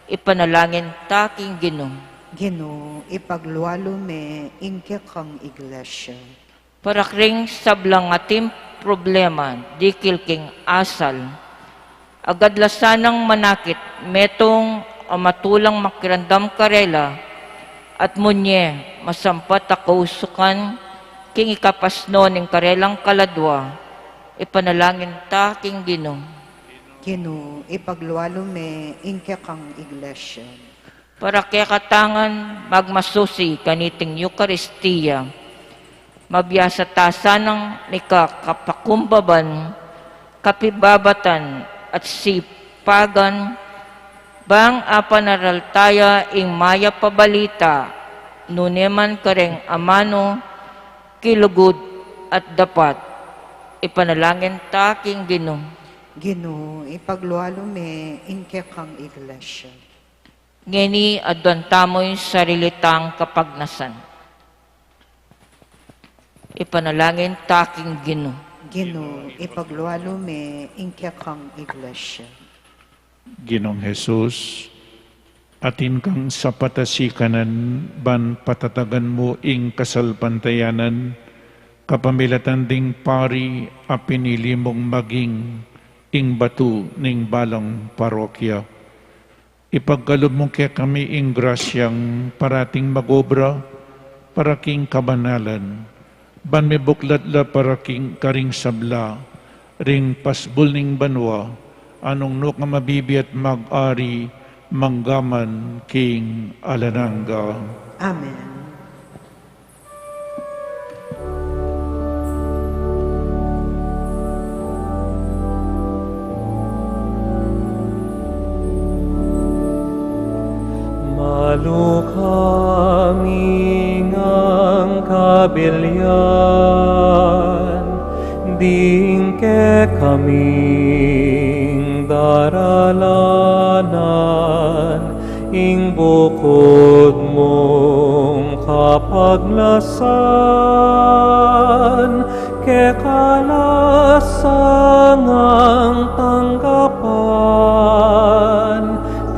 ipanalangin ta king Ginu. Ginu, ipaglualu me ing kekang iglesia. Para karing sablang atin problema dikil king asal, agad la sanang manakit metung a matulang makiramdam karela, At munye masampat a kausukan king ikapasno ning karelang kaladua, ipanalangin ta king Ginu. Ginu, ipaglualu me ing kekang iglesia. Para kekatang magmasusi kaniting Eukaristia, mabiasa ta sanang mikakapakumbaban, kapibabatan at sipagan, bang apanaral taya ing mayap a balita, nune man kareng amanu, kilugud at dapat. Ipanalangin ta king Ginu. Ginu, ipaglualu me ing kekang iglesia. Ngeni aduan tamu ing sarili tang kapagnasan. Ipanalangin ta king Ginu. Ginu, ipaglualu me ing kekang iglesia. Ginung Jesus, atin kang sapat a sikanan ban patatagan mu ing kasalpantayanan, kapamilatan ding pari a pinili mung maging ing batu ning balang parokya. Ipagkalub mu kekami ing grasyang parating mag-obra para king kabanalan, ban mibuklat la para king karing sabla ring pasbul ning banua, a nung nukarin mabibiat mag-ari manggaman king alang angga. Amen. Maluka mi ngang kabilyan, ding kekaming daralanan, ing bukud mung kapagnasan, keka la sangang tanggapan,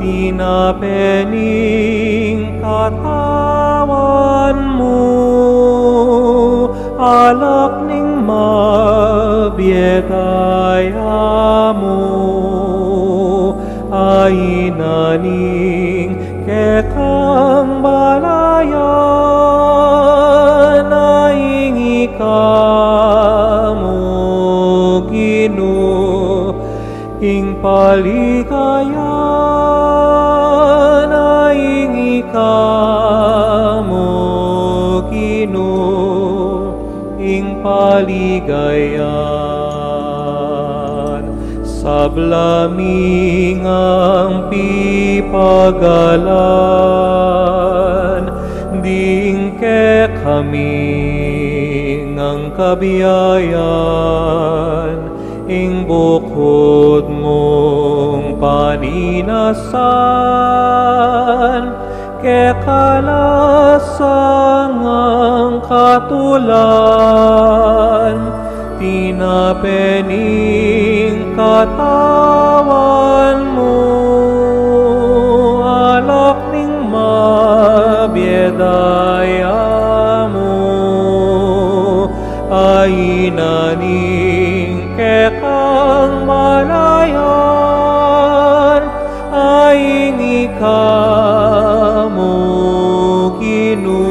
tinape ning katawan mu, alak ning mabie daya mu, a ina ning kekang balayan, a ing ika mu Ginu, ing paligayan, a ing ika mu Ginu, ing paligayan. Sabla mi ngang pipagalan, ding kekaming kabiayan, ing bukud mung paninasan, keka la sangang katulan, tinape ning katawan mu, alak ning mabie daya mu, a ina ning kekang balayan, a ing ika mu Ginu,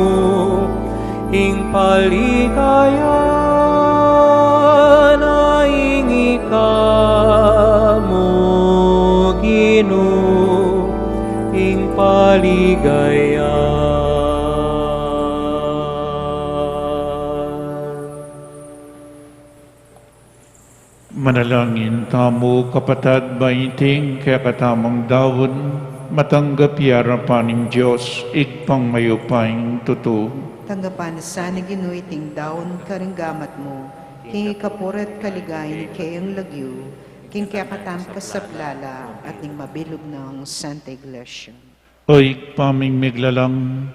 ing paligayan, a ing ika mu Ginu, ing paligayan. Manalangin tamu, kapatad, ban iting kekatamung daun matanggap ya arapan ning Dios, Ibpang mayupayang tutu. Tanggapan na sana, Ginu, iting daun karing gamat mu, king ikapuri't kaligayan ning keyang lagyu, king kekatamung kasablalan at ning mabilug nang Santa Iglesia. O Ibpa ming miglalang,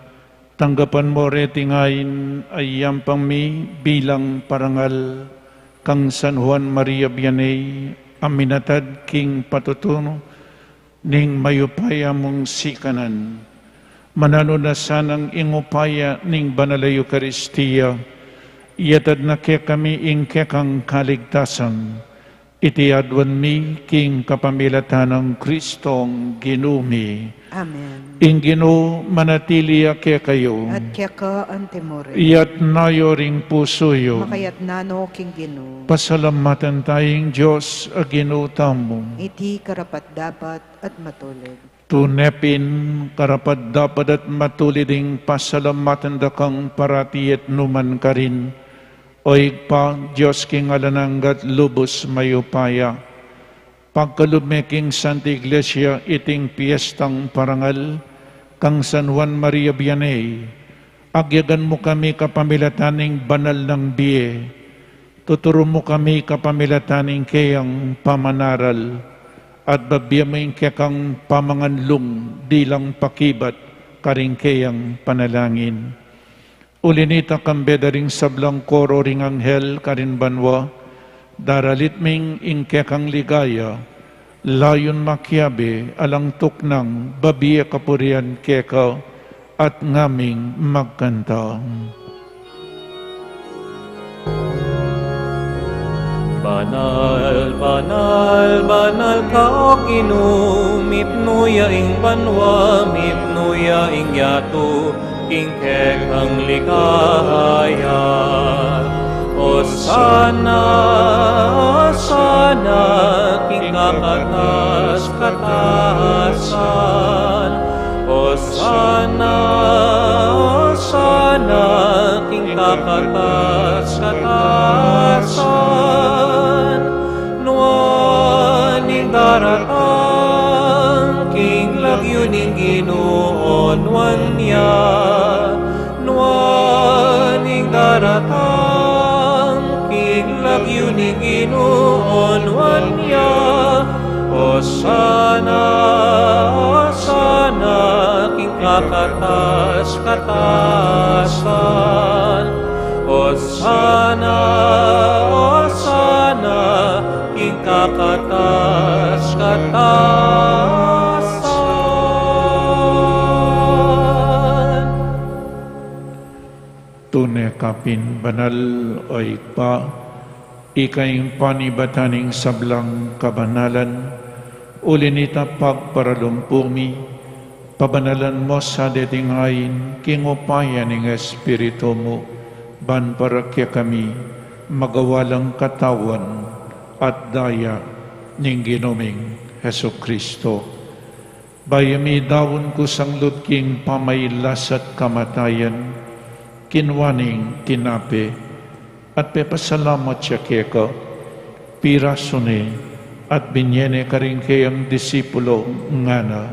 tanggapan mu reting ain a iyampang mi bilang parangal kang San Juan Maria Vianney, a minatad king patutunung ning mayupaya mung sikanan. Mananu na sanang ing upaya ning Banal a Eukaristia, iyatad na kekami ing kekang kaligtasan, Iti aduan mi king kapamilatan nang Kristong Ginu mi. Amen. Ing Ginu manatili ya kekayu. At keka antimuri. Iyatas yu ring pusu yu. Makayatas no king Ginu. Pasalamatan taya ing Dios a Ginu tamu. Iti karapat-dapat at matulid. Tune pin karapat-dapat at matulid ing pasalamatan da kang parati at nukarin man, O Ibpa, Dios king alang angga at lubus mayupaya. Pagkalub me king Santa Iglesia iting piestang parangal kang San Juan Maria Vianney. Agyagan mu kami kapamilatan ning banal nang bie. Tuturu mu kami kapamilatan ning keyang pamanaral, at babie mu ing kekang pamanganlung bilang pakibat karing keyang panalangin. Uli nita, kambe da ring sablang koro ring anghel karin banua, daralit ming ing kekang ligaya, layun makiabe alang tuknang babie kapurian keka, at ngaming magkanta. Banal, banal, banal ka, O Ginu, mipnu ya ing banua, mipnu ya ing yatu, king kekang ligaya. Osana, Osana, king kakatas-katasan. Osana, Osana, king kakatas-katasan. Nuan ing daratang king lagyu ning Ginu, onuan ya. Nuan ing daratang king lagyu ning Ginu, onuan ya. Osana, Osana, king kakatas-katasan. Osana, Osana, king kakatas-katasan. Tune ka pin banal, O Ibpa, ika ing panibatan ning sablang kabanalan. Uli nita, pagparalumpu mi, pabanalan mu sa deting ain king upaya ning Espiritu mu, ban para kekami magawa lang katawan at daya ning Ginu ming Jesucristo. Bayu midaun kusang lub king pamailas at kamatayan, kinua ne ing tinape, at pepasalamat ya keka, pirasu ne, at binye ne karing keyang disipulo, ngana: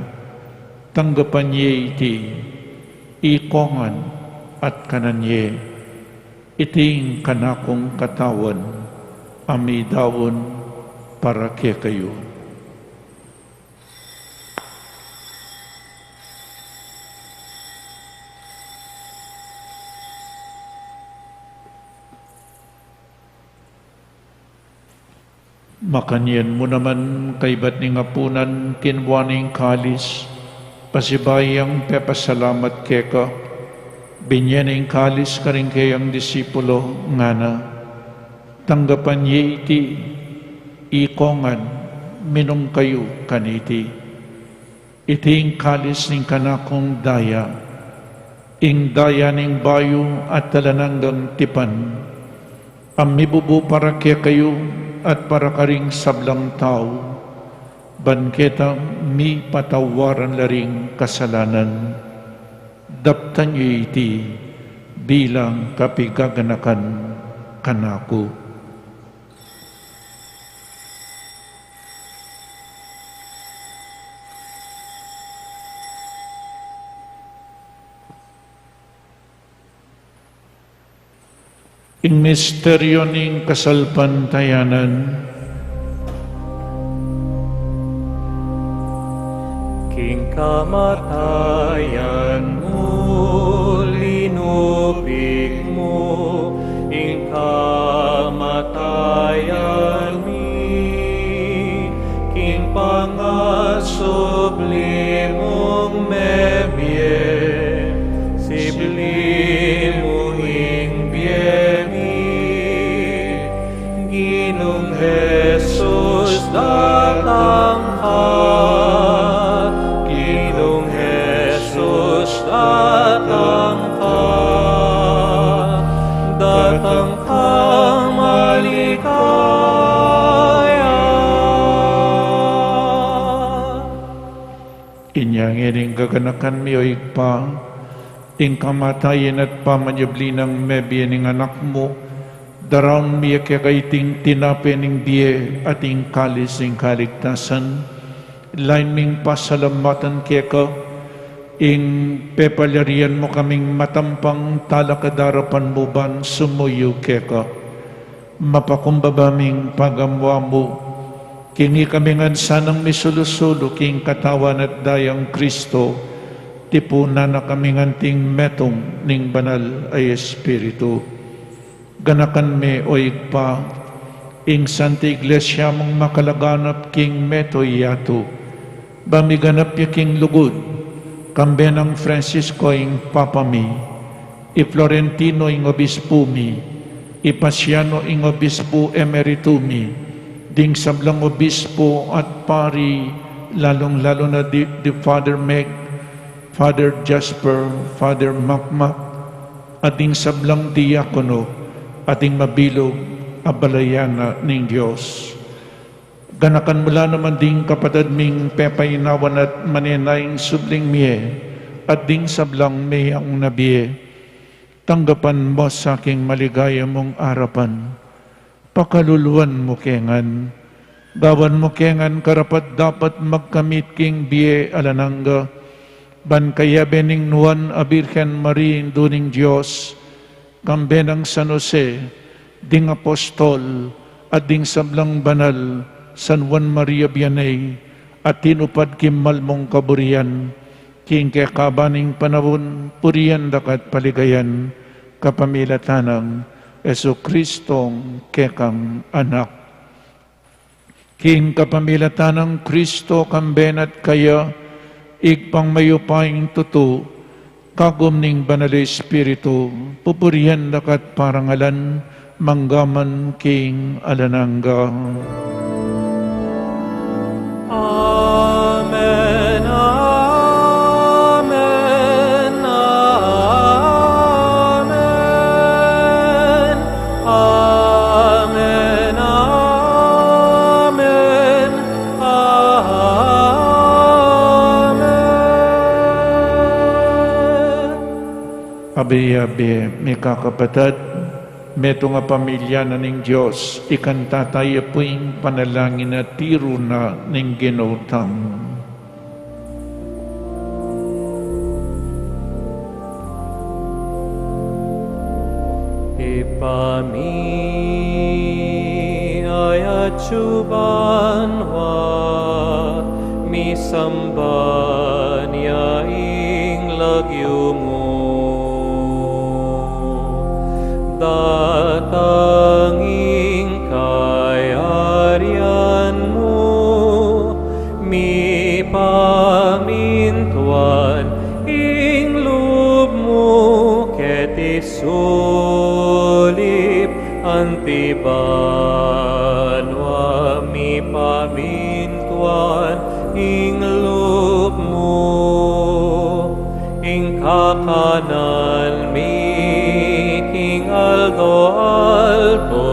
Tanggapan ye iti, ikongan, at kanan ye. Iti ing kanakung katawan, a midaun para kekayu. Makanyan mu naman, kaybat ning apunan, kinua ne ing kalis, pasibayu yang pepasalamat keka, binye ne ing kalis karing keyang disipulo, ngana: Tanggapan ye iti, ikongan, minum kayu kaniti. Iti ing kalis ning kanakung daya, ing daya ning bayu at alang anggang tipan, a mibubu para kekayu at para karing sablang tau, ban keta mipatawaran la ring kasalanan. Daptan ye iti bilang kapigaganakan kanaku. Ing misteryu ning kasalpantayanan. King kamatayan mu, linupik mu ing kamatayan mi, king pangasubli mung mebie, sibli mu ing bie mi, Ginung Jesus. Ining gaganakan mi, o Ibpa, ing kamatayan at pamanyubli nang mebie ning Anak mu, daraun mi keka iting tinape ning bie at ing kalis ning kaligtasan. Lain ming pasalamatan keka ing pepalyarian mu kaming matampang talakad arapan mu ban sumuyu keka. Mapakumbaba ming pagamuan mu, king ikami ngan sanang misulu-sulu king Katawan at Dayang Kristo, tipunan na kami ngan anting metung ning Banal a Espiritu. Ganakan me, o Ibpa, ing Santa Iglesia mung makalaganap king mabilug a yatu, ba miganap ya king lugud, kambe nang Francisco ing Papa mi, i Florentino ing Obispu mi, i Paciano ing Obispu Emeritu mi, ding sablang Obispu at Pari, lalung-lalu na di, di Father Meg, Father Jasper, Father Makmak, at ding sablang diakono, at ding mabilug a balayan na ning Dios. Ganakan mu la naman ding kapatad ming pepainawan at manenayang subling mie, at ding sablang meyang na bie. Tanggapan mu sa king maligaya mung arapan. Pakaluluan mu ke ngan. Gawan mu ke ngan karapat-dapat magkamit king bie alang angga. Ban kayabe ning nuan a Birhen Maria, Indu ning Dios, kambe nang San Jose, ding apostol, at ding sablang banal, San Juan Maria Vianney, a tinupad king malmung kaburian, king kekaban ning panaun, purian da ka at paligayan, kapamilatan nang Jesucristong kekang Anak. King kapamilatan nang Kristo, kambe na at kaya, Ibpang mayupayang tutu, kagum ning Banal a Espiritu, pupurian da ka at parangalan, mangga man king alang angga. Amen, amen, amen. Amen, amen, amen. Abe-abe, mikakapatad, metung a pamilya na ning Dios, ikanta taya pu ing panalangin a tiru na ning Ginu tamu. Ibpa mi, atsu ka banua, misamban ya ing lagyu mu. Datang ing kayarian mu, mipamintuan ing lub mu keti sulip anti banua, mipamintuan ing lub mu. Ing kakanan mi king aldo-aldo,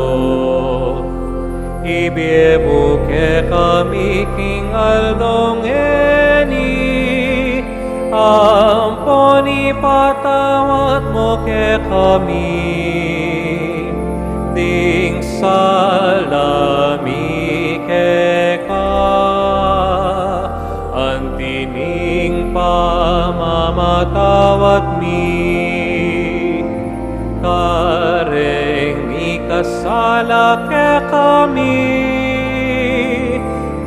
ibie mu kekami king aldo ngeni, ampon ipatawad mu kekami ding sala mi keka, anti ning pamamatawad mi kareng mikasala kekami,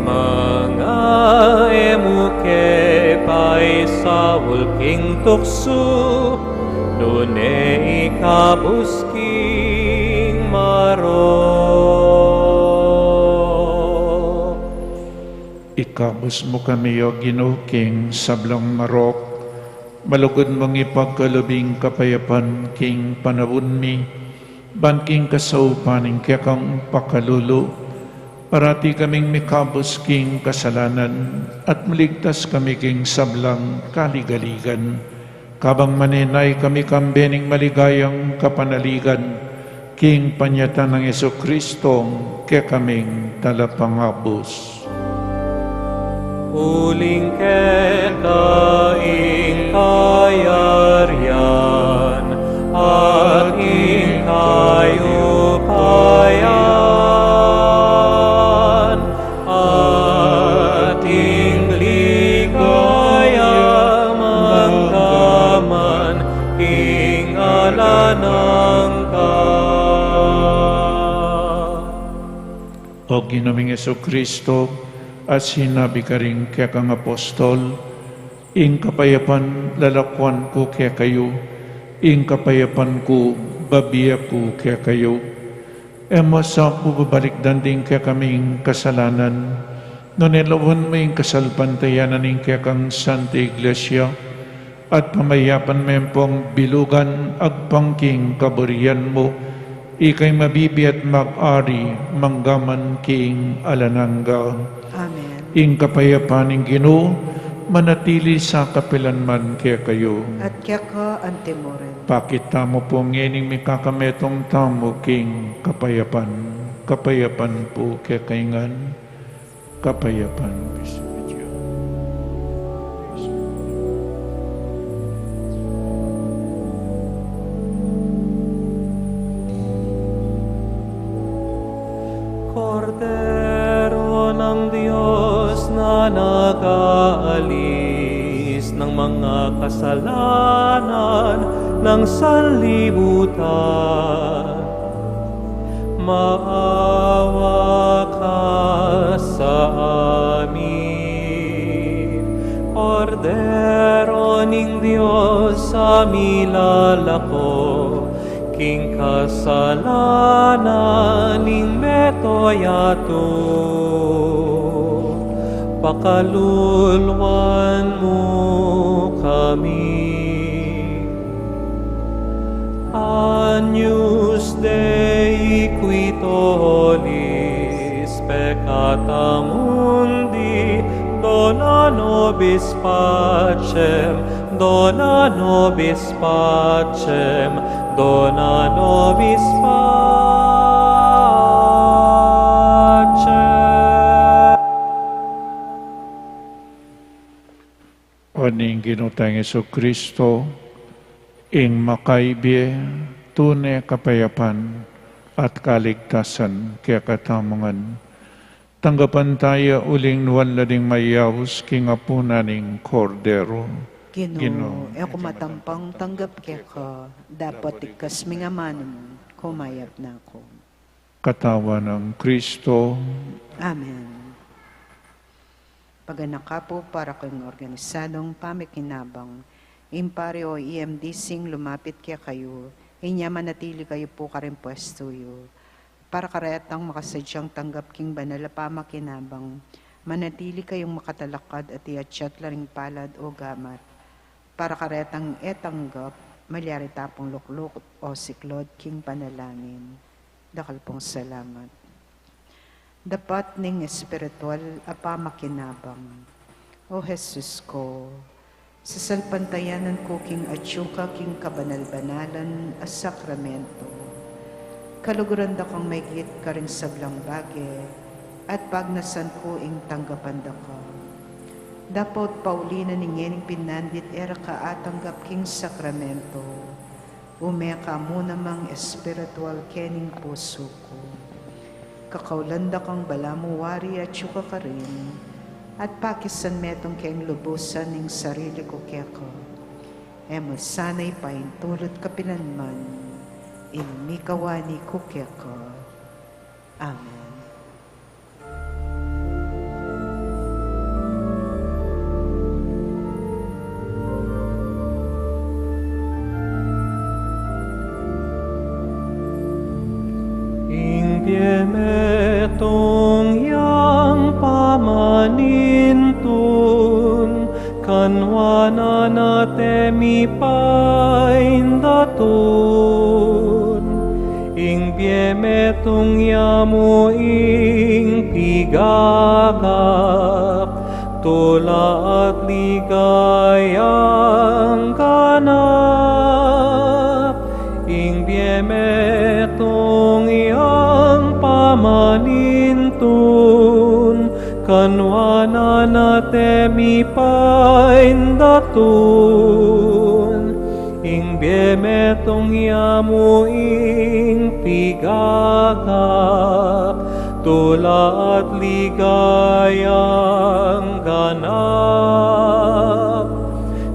manga e mu ke paisaul king tuksu, nune ikabus king marok. Ikabus mu kami, O Ginu, king sablang marok, malugud mung ipagkalub ing kapayapan king panaun mi, ban king kasaupan ning kekang pakalulu, parati kaming mikabus king kasalanan, at maligtas kami king sablang kaligaligan. Kabang manenaya kami kambe ning maligayang kapanaligan, king panyatang nang Jesucristong kekaming Talapangabus. Uling keka ing kayarian at ing kayupayan at ing ligaya manggaman king alang angga. O Ginu ming Jesucristo, a sinabi karing kekang apostol, ing kapayapan lalakuan ku kekayu, ing kapayapan ku bibie ku kekayu. E mu sa pu babalikdan ding kekaming kasalanan, nune lawan mu ing kasalpantayanan ning kekang Santa Iglesia, at pamayapan me pung bilugan agpang king kaburian mu, ikang mabibie at mag-ari manggaman king alang angga. Amen. Ing kapayapan ning Ginu manatili sa kapilan man kekayu. At keka antimurin. Pakit tamu pu ngening mikakametung tamu king kapayapan. Kapayapan pu kekayu ngan. Kapayapan. Kordero ng Diyos na nag-aalis ng mga kasalanan ng sanlibutan, maawa ka sa amin. Kordero ning Diyos a milalako king kasalanan ning mabilug a tau, pakaluluan mu kami. Agnus Dei, qui tollis peccata mundi, dona nobis pacem, dona nobis pacem, dona nobis pacem. O ning Ginu tang Jesucristo, ing makaibie, tune kapayapan at kaligtasan kekatamu ngan. Tanggapan taya uling nuan la ding mayaus king apunan ning Kordero. Ginu, Ginu, e ku matampang tanggap keka, dapot ikasmu ing amanu mu, kumayap na ku. Katawan nang Kristo. Amen. Paganaka pu para king organisadong pamikinabang, ing pari o E M D C ing lumapit kekayu, inya manatili kayu pu karing pwestu yu. Para karetang makasadyang tanggap king banal a pamakinabang, manatili kayung makatalakad at iatsat la ring palad o gamat. Para karetang e tanggap, malyari ta pung lukluk o siklaud king panalangin. Dakal pung salamat. Dapat ning espiritual a pamakinabang. O Jesus ku, sasalpantayanan ku king atyu ka king kabanal-banalan a sakramento. Kaluguran da kang maigit karing sablang bage, at pagnasan ku ing tanggapan da ka. Dapot pauli na ning ngening pinandit e ra ka atanggap king sakramento, ume ka mu namang espiritual kening pusu ku. Kakaulan da kang balamu wari atyu ka karin, at pakisan metung keng lubusan ing sarili ku keka. E mu sana ipaintulut kapilan man ing mikawani ku keka. Amen. Ing bie metung yang pamanintun, kanwanan at e mi paindatun. Ing bie metung ya mu ing pigagap, tula at ligayang ganap. Ing bie metung yang pamanintun, kanwanan at e Paindatun ing bie metung ya mu ing pigaganap, tula at ligayang ganap.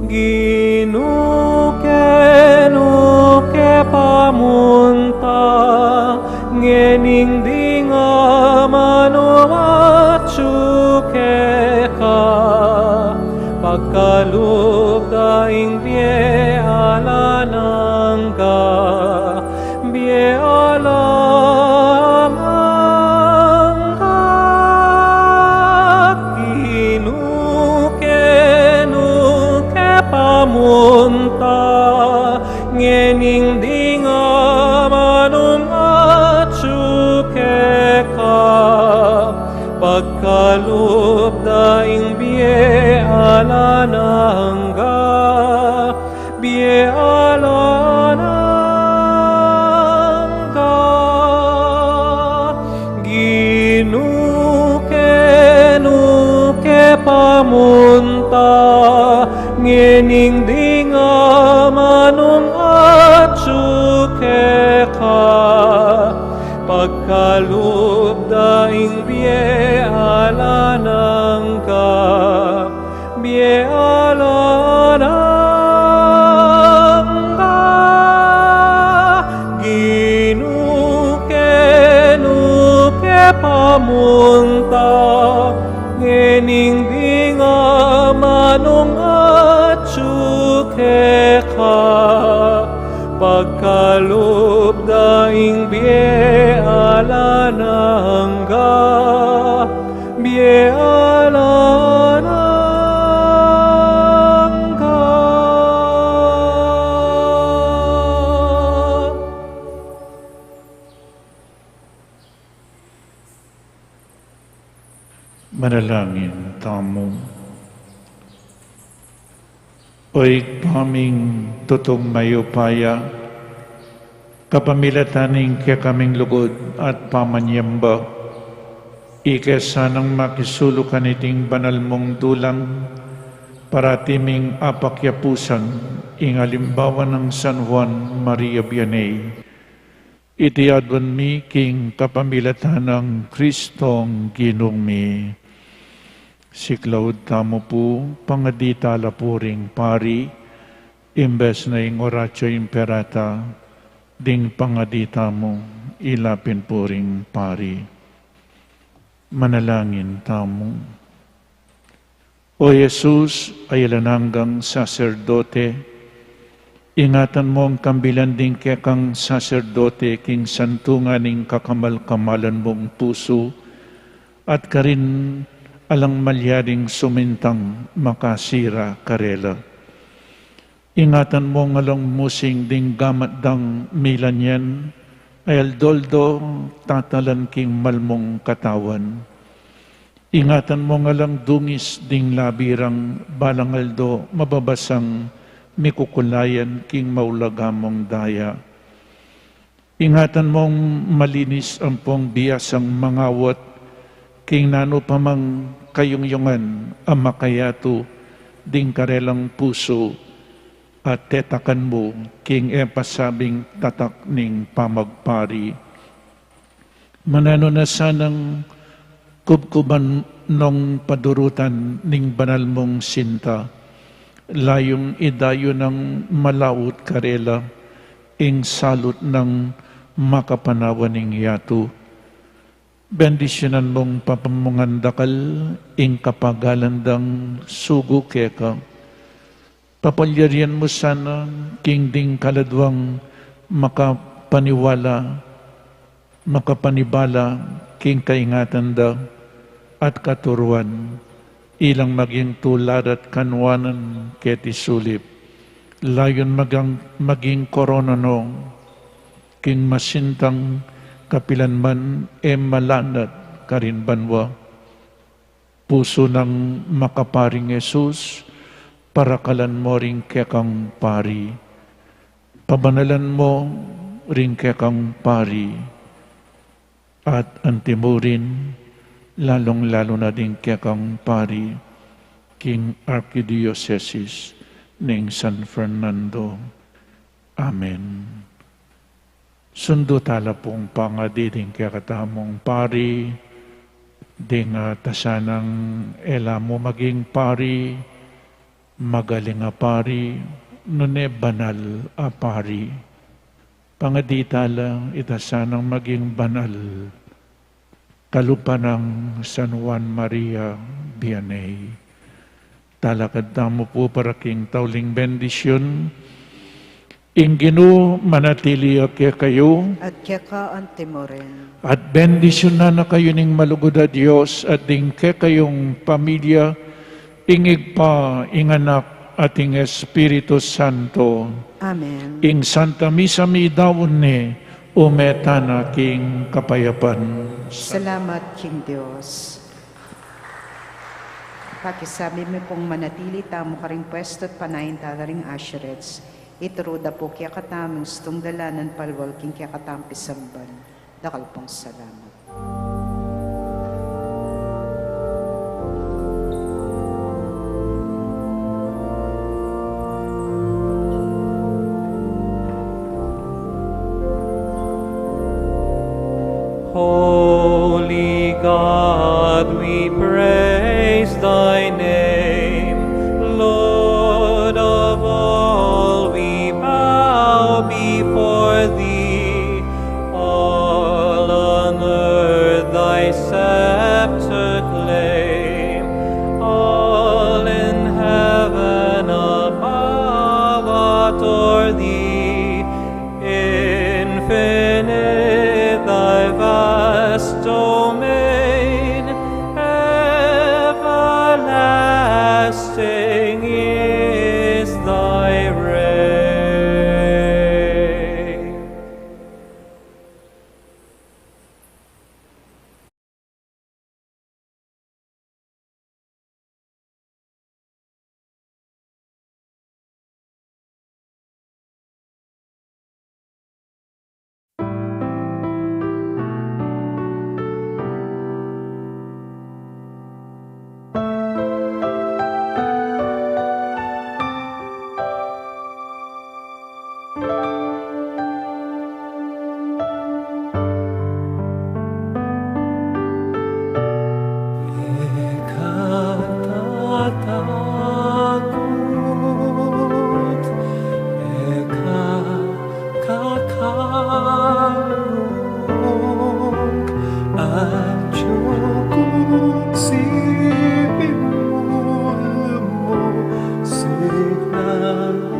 Ginu, kenu ke pamunta, ngening ding amanung atyu keka, pagkalub da ing bie alang angga, bie alang angga. Ginu, kenu ke pamunta, ngening ding amanung atyu keka, pagkalub da ing bie alang angga, bie alang angga. Ginu, kenu ke pamunta, ngening ding amanung atyu keka, pagkalub da ing bie alang angga, bie alang angga. Ginu, kenu ke pamunta, ngening ding amanung atyu keka, pagkalub da ing bie alang angga, bie alang angga. Manalangin tamu. O Ibpa ming tutung mayupaya, kapamilatan ning kekaming lugud at pamanyamba, ika sanang makisulu kaniting banal mung dulang, parati ming apakyapusan ing alimbawa nang San Juan Maria Vianney. Iti aduan mi king kapamilatan nang Kristong Ginung mi. Siklaud tamu pu, pangadi tala pu ring pari, imbes na ing Oratio Imperata, ding pangadi tamu, ilapin pu ring pari. Manalangin tamu. O Jesus, a alang anggang saserdote, ingatan mung kambilan ding kekang saserdote king santungan ning kakamal-kamalan mung pusu, at karin alang malyaring sumintang makasira karela. Ingatan mung alang musing ding gamat dang milanyan, a aldo-aldo tatalan king malmung katawan. Ingatan mung alang dungis ding labi rang balang aldo mababasang mikukulayan king maulaga mung daya. Ingatan mung malinis ampong biasang mangawat king nanu pa mang kayungyungan a makayatu ding karelang pusu, at tetakan mu king e pasabing tatak ning pamagpari. Mananu na sanang kubkuban nong padurutan ning banal mung sinta, layung idayu nang malaut karela ing salut nang makapanawan ning yatu. Bendisyunan mung papamungan dakal ing kapagalan dang sugu keka. Papalyarian mu sana king ding kaladwang makapaniwala, makapanibala king kaingatan da at katuruan, ilang maging tulad at kanwanan keti sulip, layun magang-, maging korona no king masintang kapilan man e malanat karin banua. Pusu nang makaparing Jesus, parakalan mo ring kekang pari. Pabanalan mo ring kekang pari. At antimurin, lalung-lalu na ding kekang pari, king Arkidiosesis ning San Fernando. Amen. Sundu tala pung pangadi ding kekatamung pari, ding, ah, ita sanang e la mu maging pari, magaling a pari, nune banal a pari. Pangadi tala ita sanang maging banal, kalupa nang San Juan Maria Vianney. Talakad tamu pu para king tauling bendisyun. Ing Ginu manatili ya kekayu. At keka anti mu rin. At bendisyunan na kayu ning malugud a Dios at ding kekayung pamilya, ing Ibpa, ing Anak, at ing Espiritu Santo. Amen. Ing Santa Misa midaun ne, ume tana king kapayapan. Salamat king Dios. Pakisabi mi pung manatili tamu karing pwestu't panayan tala ring usherettes. Ituru da pu kekatamu ing stung dalanan palual king kekatamung pisamban. Dakal pung salamat. Holy God, we praise thy name. Lord of all, we bow before thee. All on earth thy scepter claim, all in heaven above adore thee. Infinite thy vast domain, everlasting is thy reign. Eka tatakut, eka kakalung, atiu ku siping mu, siknan mu.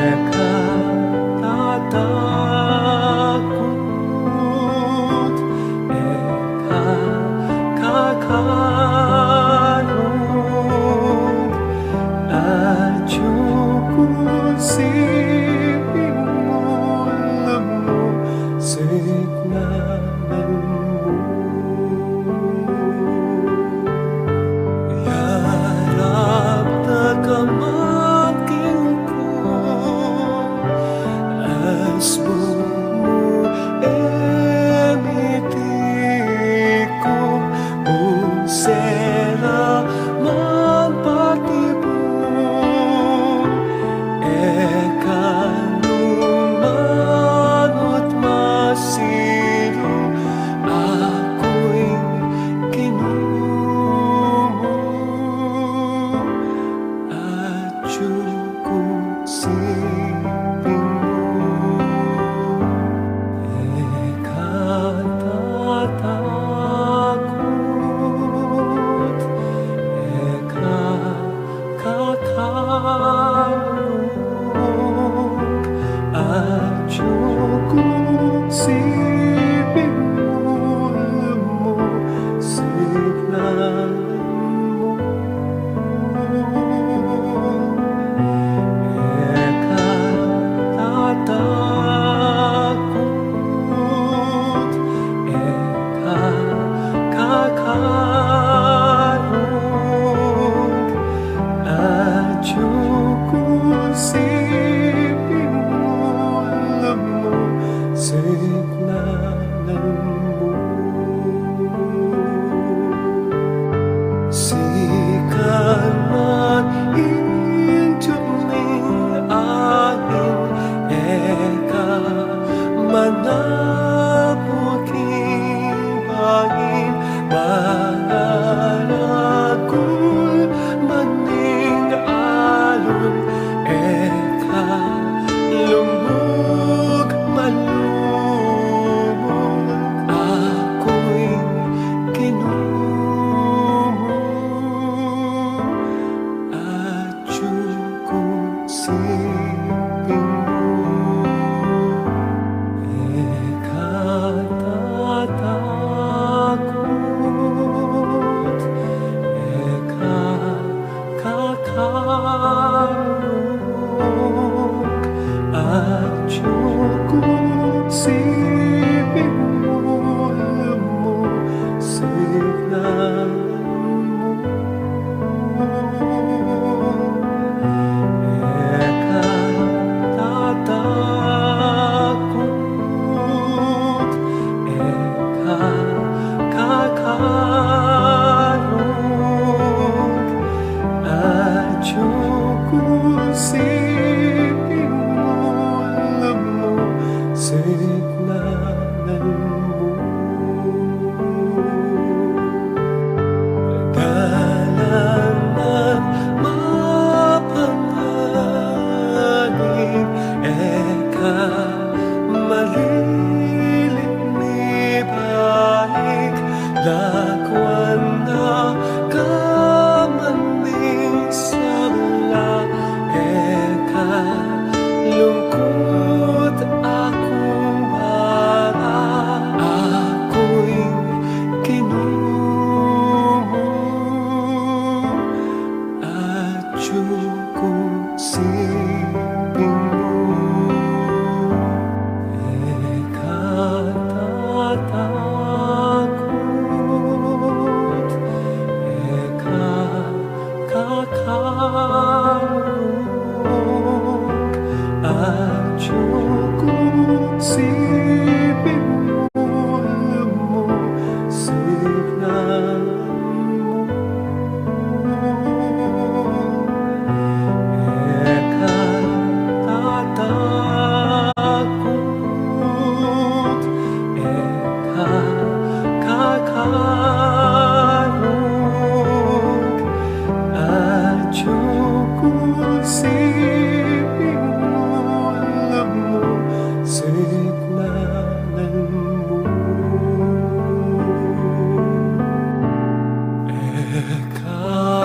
Eka tatakut, eka kakalung, atiu ku siping mu, siknan mu. Yarap da ka makiuku, asbun mu e mitiku, ung sela man patibu, e ka nu manut masilu, aku ing Ginu mu, atiu ku siping mu. Eka tatakut, eka kakalung, atiu ku siping mu, siknan mu. Eka tatakut, eka kakalung, atiu ku siping mu, siknan mu. Ka